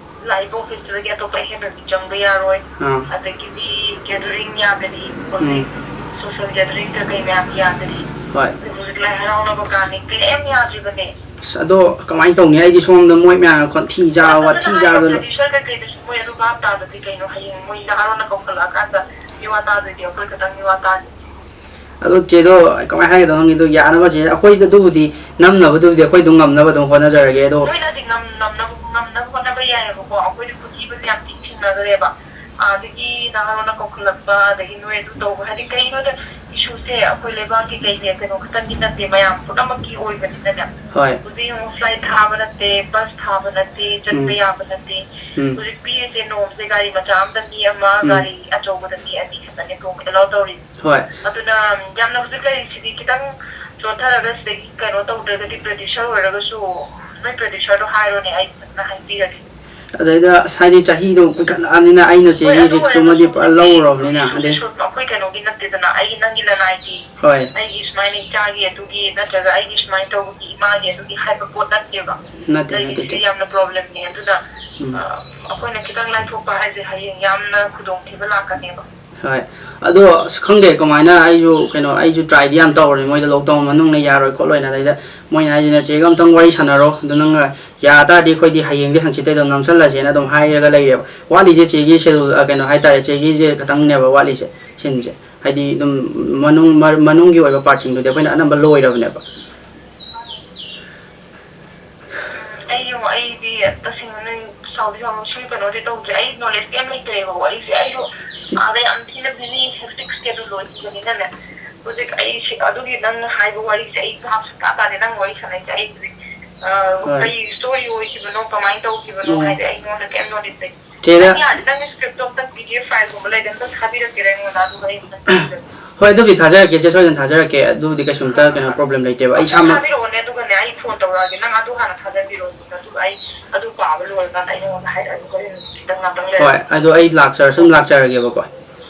ꯂꯥꯛꯏꯕ ꯑꯣꯐꯤꯁꯇꯨꯗꯒꯤ ꯑꯇꯣꯞꯄ ꯑꯍꯦꯟꯕ ꯃꯤ ꯆꯪꯕ ꯌꯥꯔꯣꯏ, ꯑꯥ꯫ ꯑꯗꯒꯤꯗꯤ ꯒꯦꯗꯔꯤꯡ ꯌꯥꯗꯔꯤ, ꯍꯧꯖꯤꯛ ꯎꯝ꯫ ꯁꯣꯁꯤꯌꯦꯜ ꯒꯦꯗꯔꯤꯡ ꯀꯩꯀꯩ ꯃꯌꯥꯝ ꯌꯥꯗꯔꯤ, ꯍꯣꯏ꯫ ꯑꯗꯨ ꯍꯧꯖꯤꯛ ꯂꯥꯏ ꯍꯔꯥꯎꯅꯕ ꯀꯥꯟꯅꯤ, ꯀꯩꯝ ꯌꯥꯗ꯭ꯔꯤꯕꯅꯦ꯫ ꯑꯁ, ꯑꯗꯣ ꯀꯃꯥꯏꯅ ꯇꯧꯅꯤ? ꯑꯩꯗꯤ ꯁꯣꯝꯗ ꯃꯣꯏ ꯃꯌꯥꯝ ꯈꯣꯟꯊꯤ ꯆꯥ, ꯐꯖꯅ ꯋꯥꯊꯤ ꯍꯥꯏꯌꯣ, ꯆꯥꯗꯅ꯫ ꯄ꯭ꯔꯗ꯭ꯌꯨꯁꯔ ꯀꯩꯀꯩꯗꯁꯨ ꯃꯣꯏ ꯑꯗꯨ ꯚꯥꯞ ꯇꯥꯗꯗꯤ ꯀꯩꯅꯣ? ꯍꯌꯦꯡ ꯃꯣꯏ ꯅꯍꯥꯔꯣꯟꯅ ꯀꯧꯈꯠꯂꯛꯑꯀꯥꯟꯗ ꯃꯤꯋꯥ ꯇꯥꯗꯣꯏꯗꯤ ꯑꯩꯈꯣꯏ ꯈꯛꯇꯪ ꯃꯤꯋꯥ ꯇꯥꯅꯤ꯫ ꯑꯗꯣ ꯆꯦꯗꯣ ꯀꯃꯥꯏꯅ ꯍꯥꯏꯒꯗꯧ ꯈꯪꯗꯦ, ꯑꯗꯣ ꯌꯥꯅꯕ ꯆꯦ, ꯑꯩꯈꯣꯏꯗ ꯑꯗꯨꯕꯨꯗꯤ ꯅꯝꯅꯕꯗꯨꯕꯨꯗꯤ ꯑꯩꯈꯣꯏ ꯑꯗꯨꯝ ꯉꯝꯅꯕ ꯑꯗꯨꯝ ꯍꯣꯠꯅꯖꯔꯒꯦ꯫ ꯑꯗꯣ ꯅꯣꯏꯅꯗꯤ ꯉꯝ-, ꯉꯝꯅꯕ, ꯉꯝꯅꯕ ꯍꯣꯠꯅꯕ ꯌꯥꯏꯑꯕꯀꯣ, ꯑꯩꯈꯣꯏꯗꯤ ꯈꯨꯊꯤꯕꯁꯦ ꯌꯥꯝ ꯊꯤ ꯊꯦꯡꯅꯈ꯭ꯔꯦꯕ꯫ ꯑꯗꯒꯤ ꯅꯍꯥꯔꯣꯟꯅ ꯀꯧꯈꯠꯂꯛꯄ, ꯑꯗꯒꯤ ꯅꯣꯏ ꯑꯗꯨ ꯇꯧꯕ, ꯍꯥꯏꯗꯤ ꯀꯩꯅꯣꯗ ꯏꯁꯨꯁꯦ ꯑꯩꯈꯣꯏ ꯂꯩꯕꯥꯛꯀꯤ ꯀꯩꯁꯦ ꯀꯩꯅꯣ ꯈꯛꯇꯪꯒꯤ ꯅꯠꯇꯦ, ꯃꯌꯥꯝ ꯄꯨꯝꯅꯃꯛꯀꯤ ꯑꯣꯏꯕꯅꯤꯅꯅꯦ꯫ ꯍꯣꯏ꯫ ꯍꯧꯖꯤꯛ ꯌꯦꯡꯉꯨ, ꯐ꯭ꯂꯥꯏꯠ ꯊꯥꯕ ꯅꯠꯇꯦ, ꯕꯁ ꯊꯥꯕ ꯅꯠꯇꯦ, ꯆꯠꯄ ꯎꯝ꯫ ꯌꯥꯕ ꯅꯠꯇꯦ꯫ ꯎꯝ꯫ ꯍꯧꯖꯤꯛ ꯄꯤꯔꯤꯁꯦ ꯅꯣꯝꯁꯦ ꯒꯥꯔꯤ ꯃꯆꯥ ꯑꯝꯗ ꯃꯤ ꯑꯃ, ꯎꯝ꯫ ꯒꯥꯔꯤ ꯑꯆꯧꯕꯗ ꯃꯤ ꯑꯅꯤ ꯈꯛꯇꯅꯦ ꯇꯣꯡꯕ ꯑꯦꯂꯥꯎ ꯇꯧꯔꯤꯁꯦ꯫ ꯍꯣꯏ꯫ ꯑꯗꯨꯅ ꯌꯥꯝꯅ ꯍꯧꯖꯤꯛ ꯂꯩꯔꯤꯁꯤꯗꯤ ꯈꯤꯇꯪ ꯆꯣꯟꯊꯔꯒ ꯁꯤꯗꯒꯤ ꯀꯩꯅꯣ ꯇꯧꯗ꯭ꯔꯒꯗꯤ ꯄ꯭ꯔꯗ꯭ꯌꯨꯁꯔ ꯑꯣꯏꯔꯒꯁꯨ ꯅꯣꯏ ꯄ꯭ꯔꯗ꯭ꯌꯨꯁꯔꯗꯣ ꯍꯥꯏꯔꯣꯅꯦ, ꯑꯩ ꯐꯖꯅ ꯍꯥꯏꯕꯤꯔꯒꯦ꯫ ꯑꯗꯩꯗ ꯑꯁ ꯍꯥꯏꯗꯤ ꯆꯍꯤꯗꯣ ꯀꯨꯏꯈꯠꯂꯛꯑꯕꯅꯤꯅ ꯑꯩꯅ ꯍꯣꯏ, ꯆꯦꯒꯤ ꯑꯗꯨ ꯔꯤꯛꯁꯇꯨꯃꯗꯤ ꯑꯣꯏꯔꯒꯁꯨ ꯄꯨꯔꯥ ꯍꯧꯖꯤꯛꯇꯤ ꯂꯧꯔꯨꯔꯕꯅꯤꯅ, ꯏꯁꯨꯁꯦ ꯑꯗꯩ ꯁꯣ-, ꯑꯩꯈꯣꯏ ꯀꯩꯅꯣꯒꯤ ꯅꯠꯇꯦꯗꯅ, ꯑꯩꯒꯤ ꯅꯪꯒꯤ ꯂꯅꯥꯏꯒꯤ, ꯍꯣꯏ꯫ ꯑꯩꯒꯤ ꯁꯨꯃꯥꯏꯅ ꯏꯆꯥꯒꯤ ꯑꯗꯨꯒꯤ ꯅꯠꯇ꯭ꯔꯒ ꯑꯩꯒꯤ ꯁꯨꯃꯥꯏꯅ ꯇꯧꯕꯒꯤ ꯏꯃꯥꯒꯤ ꯑꯗꯨꯒꯤ ꯍꯥꯏꯕ ꯄꯣꯠ ꯅꯠꯇꯦꯕ꯫ ꯅꯠꯇꯦ, ꯅꯠꯇꯦ, ꯂꯩꯔꯤꯁꯦ ꯆꯦ꯫ ꯌꯥꯝꯅ problemꯅꯦ꯫ ꯑꯗꯨꯅ, ꯎꯝ꯫ ꯑ, ꯑꯩꯈꯣꯏꯅ ꯈꯤꯇꯪ ꯂꯥꯏꯊꯣꯛꯄ ꯍꯥꯏꯁꯦ ꯍꯌꯦꯡ ꯌꯥꯝꯅ ꯈꯨꯗꯣꯡꯊꯤꯕ ꯂꯥꯛꯀꯅꯦꯕ꯫ ꯍꯣꯏ꯫ ꯑꯗꯣ ꯑꯁ, ꯈꯪꯗꯦ ꯀꯃꯥꯏꯅ, ꯑꯩꯁꯨ ꯀꯩꯅꯣ, ꯑꯩꯁꯨ tryꯗꯤ ꯌꯥꯝ ꯇꯧꯔꯦ, ꯃꯣꯏꯗ lockdown ꯃꯅꯨꯡꯅ ꯌꯥꯔꯣꯏ ꯈꯣꯠꯂꯣꯏꯅ꯫ ꯑꯗꯩꯗ ꯃꯣꯏꯅ ꯍꯥꯏꯁꯤꯅ, "ꯆꯦꯒ ꯑꯝꯇꯪ ꯋꯥꯔꯤ ꯁꯥꯟꯅꯔꯣ, ꯑꯗꯨ ꯅꯪꯅ ꯌꯥ ꯇꯥꯔꯗꯤ ꯑꯩꯈꯣꯏꯗꯤ ꯍꯌꯦꯡꯗꯤ ꯍꯪꯆꯤꯠꯇꯩ ꯑꯗꯨꯝ ꯅꯝꯁꯜꯂꯁꯦꯅ" ꯑꯗꯨꯝ ꯍꯥꯏꯔꯒ ꯂꯩꯔꯦꯕ꯫ ꯋꯥꯠꯂꯤꯁꯦ ꯆꯦꯒꯤ schedule, ꯑ, ꯀꯩꯅꯣ ꯍꯥꯏꯇꯥꯔꯦ, ꯆꯦꯒꯤꯁꯦ ꯈꯇꯪꯅꯦꯕ ꯋꯥꯠꯂꯤꯁꯦ ꯁꯤꯟꯁꯦ꯫ ꯍꯥꯏꯗꯤ ꯑꯗꯨꯝ ꯃꯅꯨꯡ, ꯃ-, ꯃꯅꯨꯡꯒꯤ ꯑꯣꯏꯕ partꯁꯤꯡꯗꯨꯗꯤ ꯑꯩꯈꯣꯏꯅ ꯑꯅꯝꯕ ꯂꯣꯏꯔꯕꯅꯦꯕ꯫ ꯑꯩ ꯌꯦꯡꯉꯣ, ꯑꯩꯗꯤ ꯇꯁꯦꯡꯅ ꯅꯣꯏ ꯁꯥꯎꯗꯤ ꯁꯥꯎꯅꯨ, ꯁꯤ ꯀꯩꯅꯣꯗꯤ ꯇꯧꯗ꯭ꯔꯦ꯫ ꯑꯩ knowledge ꯀꯩꯝ ꯂꯩꯇ꯭ꯔꯦꯕꯀꯣ꯫ ꯑꯩꯁꯦ, ꯑꯩꯁꯨ ꯑꯥꯗ ꯌꯥꯝ ꯊꯤꯅ busy, hectic schedule ꯑꯣꯏꯈꯤꯕꯅꯤꯅꯅꯦ꯫ ꯍꯧꯖꯤꯛ ꯑꯩ ꯁꯤ, ꯑꯗꯨꯒꯤ ꯅꯪꯅ ꯍꯥꯏꯕ ꯋꯥꯔꯤꯁꯦ ꯑꯩ ꯚꯥꯞ ꯁꯨꯡꯇꯥ ꯇꯥꯗꯦ꯫ ꯅꯪ ꯋꯥꯔꯤ ꯁꯥꯟꯅꯩꯁꯦ ꯑꯩ ꯍꯧꯖꯤꯛ, ꯑ, ꯍꯣꯏ꯫ ꯀꯩ story ꯑꯣꯏꯈꯤꯕꯅꯣ, ꯀꯃꯥꯏꯅ ꯇꯧꯈꯤꯕꯅꯣ ꯎꯝ꯫ ꯍꯥꯏꯗꯤ ꯑꯩꯉꯣꯟꯗ ꯀꯩꯝ knowledge ꯂꯩꯇꯦ꯫ ꯆꯦꯗ ꯅꯪ ꯌꯥꯔꯗꯤ ꯅꯪꯒꯤ scriptꯇꯣ ꯑꯝꯇꯪ P D F fileꯒꯨꯝꯕ ꯂꯩꯔꯗꯤ ꯑꯝꯇꯪ ꯊꯥꯕꯤꯔꯛꯀꯦꯔꯥ ꯑꯩꯉꯣꯟꯗ? ꯑꯗꯨꯒ ꯑꯩ ꯑꯝꯇꯪ ꯌꯦꯡꯖꯒꯦ꯫ ꯍꯣꯏ, ꯑꯗꯨꯕꯨꯗꯤ ꯊꯥꯖꯔꯛꯀꯦ ꯆꯦ, ꯁꯣꯏꯗꯅ ꯊꯥꯖꯔꯛꯀꯦ꯫ ꯑꯗꯨꯕꯨꯗꯤ ꯀꯩꯁꯨꯝꯇ ꯑꯥ, ꯀꯩꯅꯣ ꯑꯥ꯫ Problem ꯂꯩꯇꯦꯕ꯫ ꯑꯩ ꯑꯝꯇꯪ ꯏꯁꯥꯃꯛ ꯊꯥꯕꯤꯔꯛꯑꯣꯅꯦ, ꯑꯗꯨꯒꯅꯦ ꯑꯩ phone ꯇꯧꯔꯛꯑꯒꯦ꯫ ꯅꯪ ꯑꯗꯨ ꯍꯥꯟꯅ ꯊꯥꯖꯕꯤꯔꯛꯑꯣ, ꯑꯗꯨꯒ ꯑꯩ ꯑꯗꯨ ꯄꯥꯕ ꯂꯣꯏꯔꯀꯥꯟꯗ ꯑꯩ ꯅꯉꯣꯟꯗ ꯍꯥꯏꯔꯛꯑꯒꯦ ꯍꯣꯔꯦꯟ ꯈꯤꯇꯪ ꯉꯥꯛꯇꯪ ꯂꯩꯔꯒ꯫ ꯍꯣꯏ, ꯑꯗꯣ ꯑꯩ ꯂꯥꯛꯆꯔꯁꯨ ꯑꯗꯨꯝ ꯂꯥꯛꯆꯔꯒꯦꯕꯀꯣ꯫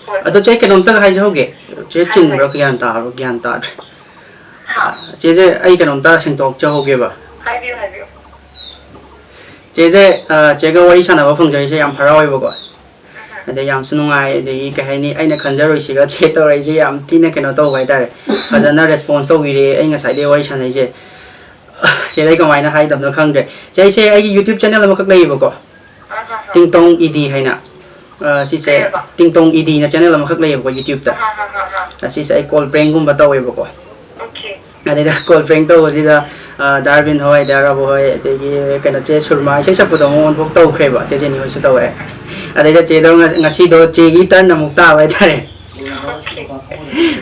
ꯍꯣꯏ, ꯑꯗꯣ ꯍꯣꯏ꯫ ꯆꯦ, ꯀꯩꯅꯣꯝꯇꯒ ꯍꯥꯏꯖꯍꯧꯒꯦ꯫ ꯆꯦ, ꯍꯥꯏꯌꯨ, ꯆꯨꯝꯕ꯭ꯔꯥ? ꯍꯥꯏꯌꯨ꯫ ꯒ꯭ꯌꯥꯟ ꯇꯥꯕ꯭ꯔꯥ? ꯒ꯭ꯌꯥꯟ ꯇꯥꯗ꯭ꯔꯦ꯫ ꯍꯥ? ꯆꯦꯁꯦ, ꯑꯩ ꯀꯩꯅꯣꯝꯇ ꯁꯦꯡꯗꯣꯛꯆꯍꯧꯒꯦꯕ꯫ ꯍꯥꯏꯕꯤꯌꯨ, ꯍꯥꯏꯕꯤꯌꯨ꯫ ꯆꯦꯁꯦ, ꯑ, ꯆꯦꯒ ꯋꯥꯔꯤ ꯁꯥꯟꯅꯕ ꯐꯪꯖꯔꯤꯁꯦ ꯌꯥꯝ ꯍꯔꯥꯎꯋꯦꯕꯀꯣ꯫ ꯑꯗꯩ ꯌꯥꯝꯁꯨ ꯅꯨꯡꯉꯥꯏ, ꯑꯗꯒꯤ ꯀꯩ ꯍꯥꯏꯅꯤ, ꯑꯩꯅ ꯈꯟꯖꯔꯣꯏꯁꯤꯒ ꯆꯦ ꯇꯧꯔꯛꯏꯁꯦ ꯌꯥꯝ ꯊꯤꯅ ꯀꯩꯅꯣ ꯇꯧꯕ ꯍꯥꯏꯇꯥꯔꯦ꯫ ꯐꯖꯅ response ꯇꯧꯕꯤꯔꯦ ꯑꯩ ꯉꯁꯥꯏꯗꯩ ꯋꯥꯔꯤ ꯁꯥꯟꯅꯩꯁꯦ꯫ ꯆꯦꯗ ꯑꯩ ꯀꯃꯥꯏꯅ ꯍꯥꯏꯗꯕꯅꯣ ꯈꯪꯗ꯭ꯔꯦ꯫ ꯆꯦ, ꯑꯩꯁꯦ ꯑꯩꯒꯤ YouTube channel ꯑꯃꯈꯛ ꯂꯩꯌꯦꯕꯀꯣ꯫ ꯑꯥ, ꯍꯥ, ꯍꯥ꯫ ꯇꯤꯡꯇꯣꯡ ꯏꯗꯤ ꯍꯥꯏꯅ꯫ ꯑ, ꯁꯤꯁꯦ ꯀꯩ ꯍꯥꯏꯕ? ꯇꯤꯡꯇꯣꯡ ꯏꯗꯤꯅ channel ꯑꯃꯈꯛ ꯂꯩꯌꯦꯕꯀꯣ YouTubeꯇ꯫ ꯑꯥ, ꯍꯥ, ꯍꯥ, ꯍꯥ, ꯍꯥ꯫ ꯑꯁꯤꯁꯦ ꯑꯩ call prankꯒꯨꯝꯕ ꯇꯧꯋꯦꯕꯀꯣ꯫ Okay꯫ ꯑꯗꯩꯗ call prank ꯇꯧꯕꯁꯤꯗ, ꯑ, ꯗꯥ ꯑꯔꯕꯤꯟ ꯍꯣꯏ, ꯗꯥ ꯔꯥꯕꯨ ꯍꯣꯏ, ꯑꯗꯒꯤ ꯀꯩꯅꯣ, ꯆꯦ ꯁꯨꯔꯃꯥ ꯏꯁꯩ ꯁꯛꯄꯗꯣ ꯃꯉꯣꯟꯗꯐꯥꯎ ꯇꯧꯈ꯭ꯔꯦꯕ, ꯆꯦ ꯖꯦꯅꯤ ꯍꯣꯏꯁꯨ ꯇꯧꯋꯦ꯫ ꯑꯗꯩꯗ ꯆꯦꯗꯣ ꯉ-, ꯉꯁꯤꯗꯣ ꯆꯦꯒꯤ turn ꯑꯃꯨꯛ ꯇꯥꯕ ꯍꯥꯏꯇꯥꯔꯦ꯫ Okay꯫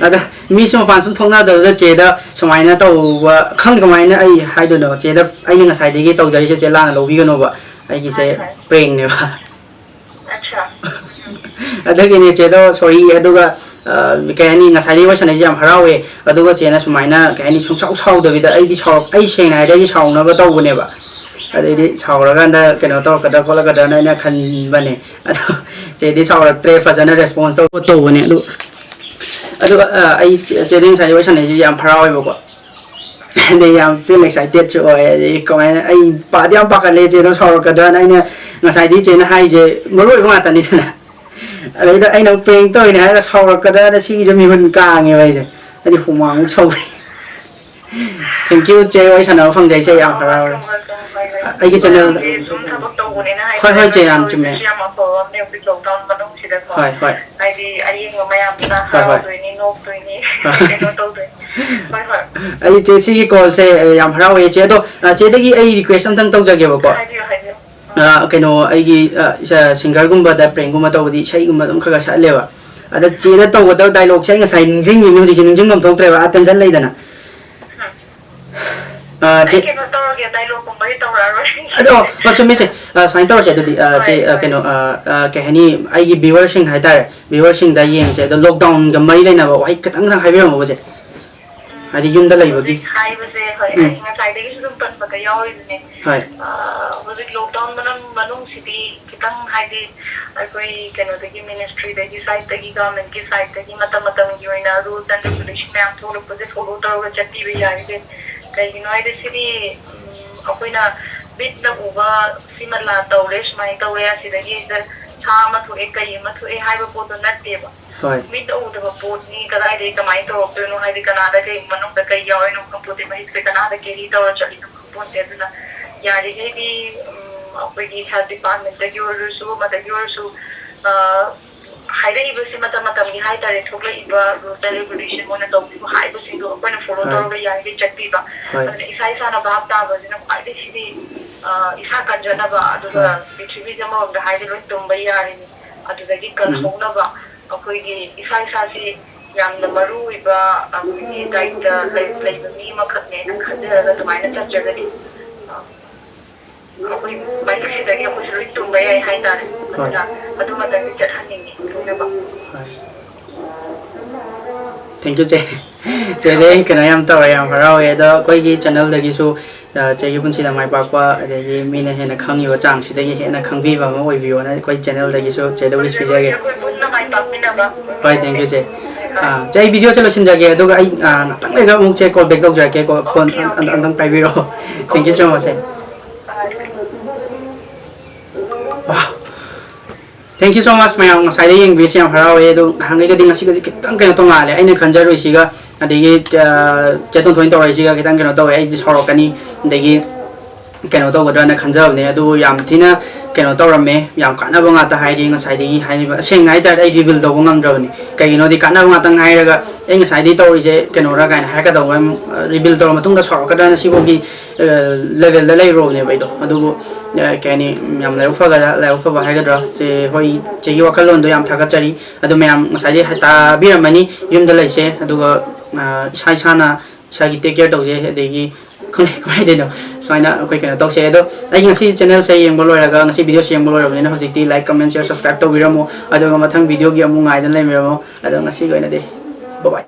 ꯑꯗ ꯃꯤꯁꯨ ꯃꯄꯥꯟ ꯁꯨꯝ ꯊꯣꯛꯅꯗꯕꯗ ꯆꯦꯗ ꯁꯨꯃꯥꯏꯅ ꯇꯧꯕ, ꯈꯪꯗꯦ ꯀꯃꯥꯏꯅ ꯑꯩ ꯍꯥꯏꯗꯣꯏꯅꯣ, ꯆꯦꯗ ꯑꯩꯅ ꯉꯁꯥꯏꯗꯒꯤ ꯇꯧꯖꯔꯤꯁꯦ ꯆꯦ ꯂꯥꯟꯅ ꯂꯧꯕꯤꯒꯅꯣꯕ, ꯑꯩꯒꯤꯁꯦ ꯍꯣꯏ, ꯍꯣꯏ꯫ Prankꯅꯦꯕ꯫ ꯑꯠꯁꯥ꯫ ꯑꯗꯨꯒꯤꯅꯦ ꯆꯦꯗꯣ, sorry꯫ ꯑꯗꯨꯒ, ꯑ, ꯀꯩ ꯍꯥꯏꯅꯤ, ꯉꯁꯥꯏꯗꯒꯤ ꯋꯥꯔꯤ ꯁꯥꯟꯅꯩꯁꯦ ꯌꯥꯝ ꯍꯔꯥꯎꯋꯦ, ꯑꯗꯨꯒ ꯆꯦꯅ ꯁꯨꯃꯥꯏꯅ, ꯀꯩ ꯍꯥꯏꯅꯤ, ꯁꯨꯡꯁꯥꯎ ꯁꯥꯎꯗꯕꯤꯗ, ꯑꯩꯗꯤ ꯁꯥꯎ-, ꯑꯩ ꯁꯦꯡꯅ ꯍꯥꯏꯔꯗꯤ ꯑꯩꯗꯤ ꯁꯥꯎꯅꯕ ꯇꯧꯕꯅꯦꯕ꯫ ꯑꯗꯩꯗꯤ ꯁꯥꯎꯔꯀꯥꯟꯗ ꯀꯩꯅꯣ ꯇꯧꯔꯛꯀꯗ꯭ꯔꯥ ꯈꯣꯠꯂꯛꯀꯗ꯭ꯔꯥꯅ ꯑꯩꯅ ꯈꯟꯕꯅꯦ꯫ ꯑꯗꯣ ꯆꯦꯗꯤ ꯁꯥꯎꯔꯛꯇ꯭ꯔꯦ, ꯐꯖꯅ response ꯇꯧ-, ꯇꯧꯕꯅꯦ꯫ ꯑꯗꯨ, ꯑꯗꯨꯒ, ꯑ, ꯑꯩ ꯆꯦ-, ꯆꯦꯗꯤ ꯉꯁꯥꯏꯗꯒꯤ ꯋꯥꯔꯤ ꯁꯥꯟꯅꯩꯁꯦ ꯌꯥꯝ ꯍꯔꯥꯎꯋꯦꯕꯀꯣ꯫ ꯑꯗꯩ ꯌꯥꯝ ꯐꯤꯜ ꯑꯦꯛꯁꯥꯏꯇꯦꯠꯁꯨ ꯑꯣꯏ꯫ ꯑꯗꯩ ꯀꯃꯥꯏꯅ, ꯑꯩ ꯄꯥꯗꯤ ꯌꯥꯝ ꯄꯥꯈꯠꯂꯦ, ꯏꯆꯦꯗꯣ ꯁꯥꯎꯔꯛꯀꯗ꯭ꯔꯥꯅ꯫ ꯑꯩꯅ ꯉꯁꯥꯏꯗꯤ ꯏꯆꯦꯅ ꯍꯥꯏꯁꯦ ꯃꯔꯨ ꯑꯣꯏꯕ ꯉꯥꯛꯇꯅꯤꯗꯅ꯫ ꯑꯗꯩꯗ ꯑꯩꯅ ꯄ꯭ꯔꯦꯡ ꯇꯧꯔꯤꯅꯦ ꯍꯥꯏꯔꯒ ꯁꯥꯎꯔꯛꯀꯗ꯭ꯔꯥꯅ ꯁꯤꯒꯤꯁꯦ ꯃꯤꯍꯨꯟ ꯀꯥꯡꯉꯦꯕ ꯑꯩꯁꯦ꯫ ꯑꯩꯗꯤ ꯍꯨꯃꯥꯡꯃꯨꯛ ꯁꯧꯔꯦ꯫ Thank you, ꯆꯦ, ꯋꯥꯔꯤ ꯁꯥꯟꯅꯕ ꯐꯪꯖꯩꯁꯦ, ꯌꯥꯝ ꯍꯔꯥꯎꯔꯦ꯫ ꯑꯩꯒꯤ ꯆꯦꯅꯦꯜ, ꯁꯨꯝ ꯊꯕꯛ ꯇꯧꯕꯅꯤꯅ ꯍꯣꯏ, ꯍꯣꯏ, ꯆꯦ, ꯌꯥꯝ ꯆꯨꯝꯃꯦ꯫ ꯌꯥꯝ ꯑꯐꯕ ꯑꯃꯅꯦ ꯍꯧꯖꯤꯛ ꯂꯣꯛꯗꯥꯎꯟ ꯃꯅꯨꯡꯁꯤꯗꯀꯣ꯫ ꯍꯣꯏ, ꯍꯣꯏ꯫ ꯍꯥꯏꯗꯤ ꯑꯌꯦꯡꯕ ꯃꯌꯥꯝꯗꯨꯅ ꯍꯣꯏ, ꯍꯣꯏ꯫ ꯍꯔꯥꯎꯗꯣꯏꯅꯤ, ꯅꯣꯛꯇꯣꯏꯅꯤ, ꯍꯣꯏ꯫ ꯀꯩꯅꯣ ꯇꯧꯗꯣꯏꯅꯤ꯫ ꯍꯣꯏ, ꯍꯣꯏ꯫ ꯑꯩ ꯆꯦ, ꯁꯤꯒꯤ ꯀꯣꯜꯁꯦ ꯌꯥꯝ ꯍꯔꯥꯎꯋꯦ ꯆꯦ꯫ ꯑꯗꯣ, ꯑ, ꯆꯦꯗꯒꯤ ꯑꯩ ꯔꯤꯀ꯭ꯋꯦꯁ ꯑꯝꯇꯪ ꯇꯧꯖꯒꯦꯕꯀꯣ꯫ ꯍꯥꯏꯕꯤꯌꯨ, ꯍꯥꯏꯕꯤꯌꯨ꯫ ꯑ, ꯀꯩꯅꯣ, ꯑꯩꯒꯤ, ꯑ, ꯏꯁ-, ꯁꯤꯡꯒꯔꯒꯨꯝꯕꯗ, ꯄ꯭ꯔꯦꯡꯒꯨꯝꯕ ꯇꯧꯕꯗꯤ ꯏꯁꯩꯒꯨꯝꯕ ꯑꯗꯨꯝ ꯈꯔ ꯈꯔ ꯁꯛꯍꯜꯂꯦꯕ꯫ ꯑꯗ ꯆꯦꯗ ꯇꯧꯒꯗꯕ ꯗꯥꯏꯂꯣꯛꯁꯦ ꯑꯩ ꯉꯁꯥꯏ ꯅꯤꯡꯁꯤꯡꯉꯤꯅꯦ, ꯍꯧꯖꯤꯛꯁꯦ ꯅꯤꯡꯁꯤꯡꯐꯝ ꯊꯣꯛꯇ꯭ꯔꯦꯕ, ꯑꯥ ꯇꯦꯟꯁꯟ ꯂꯩꯗꯅ꯫ ꯑ, ꯆꯦ-, ꯑꯩ ꯀꯩꯅꯣ ꯇꯧꯔꯒꯦ, ꯗꯥꯏꯂꯣꯛꯀꯨꯝꯕꯗꯤ ꯇꯧꯔꯛꯑꯔꯣꯏ꯫ ꯑꯗꯣ, ꯑꯣ, ꯆꯨꯝꯃꯦ ꯆꯦ꯫ ꯑ, ꯁꯨꯃꯥꯏꯅ ꯇꯧꯔꯁꯦ ꯑꯗꯨꯗꯤ, ꯑ, ꯆꯦ, ꯍꯣꯏ, ꯑ, ꯍꯣꯏ꯫ ꯀꯩꯅꯣ, ꯑ, ꯑ, ꯀꯩ ꯍꯥꯏꯅꯤ, ꯑꯩꯒꯤ ꯚ꯭ꯌꯨꯋꯔꯁꯤꯡ ꯍꯥꯏꯇꯥꯔꯦ, ꯚ꯭ꯌꯨꯋꯔꯁꯤꯡꯗ ꯌꯦꯡꯁꯦ꯫ ꯑꯗꯣ ꯂꯣꯛꯗꯥꯎꯟꯒ ꯃꯔꯤ ꯂꯩꯅꯕ ꯋꯥꯍꯩ ꯈꯤꯇꯪ ꯈꯤꯇꯪ ꯍꯥꯏꯕꯤꯔꯝꯃꯣꯕ ꯆꯦ꯫ ꯍꯥꯏꯗꯤ ꯌꯨꯝꯗ ꯂꯩꯕꯒꯤ꯫ ꯍꯧꯖꯤꯛ ꯍꯥꯏꯕꯁꯦ, ꯍꯣꯏ, ꯎꯝ꯫ ꯑꯩ ꯉꯁꯥꯏꯗꯒꯤꯁꯨ ꯑꯗꯨꯝ ꯄꯟꯕꯗ ꯌꯥꯎꯔꯤꯗꯨꯅꯦ꯫ ꯍꯣꯏ꯫ ꯑ, ꯍꯧꯖꯤꯛ ꯂꯣꯛꯗꯥꯎꯟ ꯃꯅꯨꯡ-, ꯃꯅꯨꯡꯁꯤꯗꯤ ꯈꯤꯇꯪ ꯍꯥꯏꯗꯤ ꯑꯩꯈꯣꯏ ꯀꯩꯅꯣꯗꯒꯤ, ꯃꯤꯅꯤꯁꯇ꯭ꯔꯤꯗꯒꯤ, ꯁꯥꯏꯠꯇꯒꯤ, ꯒꯚꯔꯟꯃꯦꯟꯠꯀꯤ ꯁꯥꯏꯠꯇꯒꯤ ꯃꯇꯝ ꯃꯇꯝꯒꯤ ꯑꯣꯏꯅ ꯔꯨꯜꯁ ꯑꯦꯟ ꯔꯦꯒꯨꯂꯦꯁꯟ ꯃꯌꯥꯝ ꯊꯣꯛꯂꯛꯄꯁꯦ ꯐꯣꯂꯣ ꯇꯧꯔꯒ ꯆꯠꯄꯤꯕ ꯌꯥꯔꯤꯁꯦ꯫ ꯀꯩꯒꯤꯅꯣ ꯍꯥꯏꯗꯤ ꯁꯤꯗꯤ, ꯎꯝ, ꯑꯩꯈꯣꯏꯅ ꯃꯤꯠꯅ ꯎꯕ ꯁꯤꯃ ꯂꯥꯟ ꯇꯧꯔꯦ, ꯁꯨꯃꯥꯏꯅ ꯇꯧꯔꯦ, ꯑꯁꯤꯗꯒꯤ ꯍꯦꯛꯇ ꯁꯥ ꯑꯃ ꯊꯣꯛꯑꯦ, ꯀꯩ ꯑꯃ ꯊꯣꯛꯑꯦ ꯍꯥꯏꯕ ꯄꯣꯠꯇꯣ ꯅꯠꯇꯦꯕ꯫ ꯍꯣꯏ꯫ ꯃꯤꯠꯅ ꯎꯗꯕ ꯄꯣꯠꯅꯤ, ꯀꯗꯥꯏꯗꯒꯤ ꯀꯃꯥꯏꯅ ꯇꯧꯔꯛꯇꯣꯏꯅꯣ, ꯍꯥꯏꯗꯤ ꯀꯅꯥꯗ ꯀꯩ ꯃꯅꯨꯡꯗ ꯀꯩ ꯌꯥꯎꯔꯤꯅꯣ ꯈꯪꯄꯣꯠꯇꯦ, ꯃꯍꯤꯛꯁꯦ ꯀꯅꯥꯗ ꯀꯦꯔꯤ ꯇꯧꯔ ꯆꯠꯂꯤꯅꯣ ꯈꯪꯄꯣꯠꯇꯦ꯫ ꯑꯗꯨꯅ ꯌꯥꯔꯤꯈꯩꯗꯤ, ꯎꯝ, ꯑꯩꯈꯣꯏꯒꯤ ꯍꯦꯜꯊ ꯗꯤꯄꯥꯔꯠꯃꯦꯟꯠꯇꯒꯤ ꯑꯣꯏꯔꯁꯨ, ꯑꯃꯗꯒꯤ ꯑꯣꯏꯔꯁꯨ, ꯑ, ꯍꯥꯏꯔꯛꯏꯕꯁꯤ ꯃꯇꯝ ꯃꯇꯝꯒꯤ ꯍꯥꯏꯇꯥꯔꯦ, ꯊꯣꯛꯂꯛꯏꯕ ꯔꯨꯜꯁ ꯑꯦꯟ ꯔꯦꯒꯨꯂꯦꯁꯟ ꯑꯣꯏꯅ ꯇꯧꯕꯤꯕ ꯍꯥꯏꯕꯁꯤꯡꯗꯣ ꯑꯩꯈꯣꯏꯅ ꯐꯣꯂꯣ ꯍꯣꯏ꯫ ꯇꯧꯔꯒ ꯌꯥꯔꯤꯈꯩ ꯆꯠꯄꯤꯕ꯫ ꯍꯣꯏ꯫ ꯑꯗꯨꯅ ꯏꯁꯥ ꯏꯁꯥꯅ ꯚꯥꯞ ꯇꯥꯕꯁꯤꯅ ꯈ꯭ꯋꯥꯏꯗꯒꯤ ꯁꯤꯗꯤ, ꯑ, ꯏꯁꯥ ꯀꯟꯖꯅꯕ, ꯑꯗꯨꯒ ꯍꯣꯏ꯫ ꯄ꯭ꯔꯤꯊꯤꯕꯤꯁꯦ ꯑꯃꯔꯣꯝꯗ ꯍꯥꯏꯔꯗꯤ ꯂꯣꯏ ꯇꯨꯝꯕ ꯌꯥꯔꯤꯅꯤ꯫ ꯑꯗꯨꯗꯒꯤ ꯎꯝ꯫ ꯀꯜꯍꯧꯅꯕ ꯑꯩꯈꯣꯏꯒꯤ ꯏꯁꯥ ꯏꯁꯥꯁꯤ ꯌꯥꯝꯅ ꯃꯔꯨ ꯑꯣꯏꯕ ꯑꯩꯈꯣꯏꯒꯤ ꯗꯥꯏꯠꯇ ꯂꯩ-, ꯂꯩꯕ ꯃꯤ ꯑꯃꯈꯛꯅꯦꯅ ꯈꯟꯖꯔꯒ ꯑꯗꯨꯃꯥꯏꯅ ꯆꯠꯆꯒꯅꯤ꯫ ꯑ, ꯑꯩꯈꯣꯏ ꯃꯍꯤꯛꯁꯤꯗꯒꯤ ꯑꯩꯈꯣꯏꯁꯨ ꯂꯣꯏ ꯇꯨꯝꯕ ꯌꯥꯏ ꯍꯥꯏꯇꯥꯔꯦ꯫ ꯍꯣꯏ꯫ ꯑꯗꯨꯅ ꯑꯗꯨꯃꯇꯪꯗꯤ ꯆꯠꯍꯟꯅꯤꯡꯉꯤ ꯂꯣꯏꯅꯃꯛ꯫ ꯍꯣꯏ꯫ Thank you, ꯆꯦ꯫ ꯆꯦꯗꯤ ꯑꯩ ꯀꯩꯅꯣ ꯌꯥꯝ ꯇꯧꯔꯦ, ꯌꯥꯝ ꯍꯔꯥꯎꯋꯦ꯫ ꯑꯗꯣ ꯑꯩꯈꯣꯏꯒꯤ ꯆꯦꯅꯦꯜꯗꯒꯤꯁꯨ, ꯑ, ꯆꯦꯒꯤ ꯄꯨꯟꯁꯤꯗ ꯃꯥꯏ ꯄꯥꯛꯄ, ꯑꯗꯒꯤ ꯃꯤꯅ ꯍꯦꯟꯅ ꯈꯪꯉꯤꯕ ꯆꯥꯡꯁꯤꯗꯒꯤ ꯍꯦꯟꯅ ꯈꯪꯕꯤꯕ ꯑꯃ ꯑꯣꯏꯕꯤꯌꯣꯅ ꯑꯩꯈꯣꯏ ꯆꯦꯅꯦꯜꯗꯒꯤꯁꯨ ꯆꯦꯗ ꯋꯤꯁ ꯄꯤꯖꯒꯦ꯫ ꯑꯩꯈꯣꯏ ꯄꯨꯟꯅ ꯃꯥꯏ ꯄꯥꯛꯃꯤꯟꯅꯕ꯫ ꯍꯣꯏ, thank you, ꯆꯦ꯫ ꯑꯥ, ꯆꯦ, ꯑꯩ ꯚꯤꯗꯤꯑꯣꯁꯦ ꯂꯣꯏꯁꯤꯟꯖꯒꯦ, ꯑꯗꯨꯒ ꯑꯩ, ꯑꯥ, ꯉꯥꯛꯇꯪ ꯂꯩꯔꯒ ꯑꯃꯨꯛ ꯆꯦ ꯀꯣꯜ ꯕꯦꯛ ꯇꯧꯖꯔꯛꯀꯦꯀꯣ, ꯐꯣꯟ ꯑꯝ-, ꯑꯝ-, ꯑꯝꯇꯪ ꯄꯥꯏꯕꯤꯔꯛꯑꯣ꯫ Thank you so much, ꯆꯦ꯫ Wow. Thank you so much, ꯃꯌꯥꯝ꯫ ꯉꯁꯥꯏꯗ ꯌꯦꯡꯕꯤꯔꯤꯁꯦ ꯌꯥꯝ ꯍꯔꯥꯎꯋꯦ꯫ ꯑꯗꯣ ꯅꯍꯥꯟꯈꯩꯒꯗꯤ ꯉꯁꯤꯒꯗꯤ ꯈꯤꯇꯪ ꯀꯩꯅꯣ ꯇꯣꯡꯉꯥꯜꯂꯦ꯫ ꯑꯩꯅ ꯈꯟꯖꯔꯨꯏꯁꯤꯒ, ꯑꯗꯒꯤ, ꯑ, ꯆꯦ ꯇꯣꯟꯊꯣꯏꯅ ꯇꯧꯔꯛꯏꯁꯤꯒ ꯈꯤꯇꯪ ꯀꯩꯅꯣ ꯇꯧꯋꯦ꯫ ꯑꯩꯗꯤ ꯁꯥꯎꯔꯛꯀꯅꯤ, ꯑꯗꯒꯤ ꯀꯩꯅꯣ ꯇꯧꯒꯗ꯭ꯔꯅ ꯈꯟꯖꯕꯅꯦ꯫ ꯑꯗꯨꯕꯨ ꯌꯥꯝ ꯊꯤꯅ ꯀꯩꯅꯣ ꯇꯧꯔꯝꯃꯦ꯫ ꯌꯥꯝ ꯀꯥꯟꯅꯕ ꯉꯥꯛꯇ ꯍꯥꯏꯔꯤ ꯉꯁꯥꯏꯗꯒꯤ꯫ ꯍꯥꯏꯔꯤꯕ ꯑꯁꯦꯡꯅ ꯍꯥꯏ ꯇꯥꯔꯗꯤ, ꯑꯩ ꯔꯤꯕꯤꯜ ꯇꯧꯕ ꯉꯝꯗ꯭ꯔꯕꯅꯤ꯫ ꯀꯩꯒꯤꯅꯣꯗꯤ ꯀꯥꯟꯅꯕ ꯉꯥꯛꯇꯪ ꯍꯥꯏꯔꯒ, "ꯑꯩ ꯉꯁꯥꯏꯗꯒꯤ ꯇꯧꯔꯤꯁꯦ ꯀꯩꯅꯣꯔꯥ?" ꯀꯥꯏꯅ ꯍꯥꯏꯔꯛꯀꯗꯧꯕ, ꯑ, ꯔꯤꯕꯤꯜ ꯇꯧꯔ ꯃꯇꯨꯡꯗ ꯁꯥꯎꯔꯛꯀꯗ꯭ꯔꯅ ꯁꯤꯐꯥꯎꯒꯤ, ꯑ, ꯂꯦꯚꯦꯜꯗ ꯂꯩꯔꯨꯔꯕꯅꯦꯕ ꯑꯩꯗꯣ꯫ ꯑꯗꯨꯕꯨ, ꯑ, ꯀꯩ ꯍꯥꯏꯅꯤ, ꯌꯥꯝ ꯂꯥꯏꯕꯛ ꯐꯒꯗ-, ꯂꯥꯏꯕꯛ ꯐꯕ ꯍꯥꯏꯒꯗ꯭ꯔꯥ, ꯆꯦ ꯍꯣꯏ, ꯆꯦꯒꯤ ꯋꯥꯈꯜꯂꯣꯟꯗꯣ ꯌꯥꯝ ꯊꯥꯒꯠꯆꯔꯤ꯫ ꯑꯗꯣ ꯃꯌꯥꯝ ꯉꯁꯥꯏꯗꯩ ꯍꯥꯏ-, ꯇꯥꯕꯤꯔꯝꯃꯅꯤ, ꯌꯨꯝꯗ ꯂꯩꯁꯦ, ꯑꯗꯨꯒ, ꯑ, ꯏꯁꯥ ꯏꯁꯥꯅ ꯏꯁꯥꯒꯤ ꯇꯦꯛ ꯀꯦꯌꯔ ꯇꯧꯖꯩ, ꯑꯗꯒꯤ ꯈꯪꯗꯦ ꯀꯃꯥꯏꯅ ꯇꯧꯗꯣꯏꯅꯣ, ꯁꯨꯃꯥꯏꯅ ꯑꯩꯈꯣꯏ ꯀꯩꯅꯣ ꯇꯧꯁꯦ꯫ ꯑꯗꯣ ꯑꯩ ꯉꯁꯤ ꯆꯦꯅꯦꯜꯁꯦ ꯌꯦꯡꯕ ꯂꯣꯏꯔꯒ, ꯉꯁꯤ ꯚꯤꯗꯤꯑꯣꯁꯦ ꯌꯦꯡꯕ ꯂꯣꯏꯔꯕꯅꯤꯅ, ꯍꯧꯖꯤꯛꯇꯤ like, comment, share, subscribe ꯇꯧꯕꯤꯔꯝꯃꯣ, ꯑꯗꯨꯒ ꯃꯊꯪ ꯚꯤꯗꯤꯑꯣꯒꯤ ꯑꯃꯨꯛ ꯉꯥꯏꯗꯅ ꯂꯩꯕꯤꯔꯝꯃꯣ꯫ ꯑꯗꯣ ꯉꯁꯤꯒꯤ ꯑꯣꯏꯅꯗꯤ bye bye꯫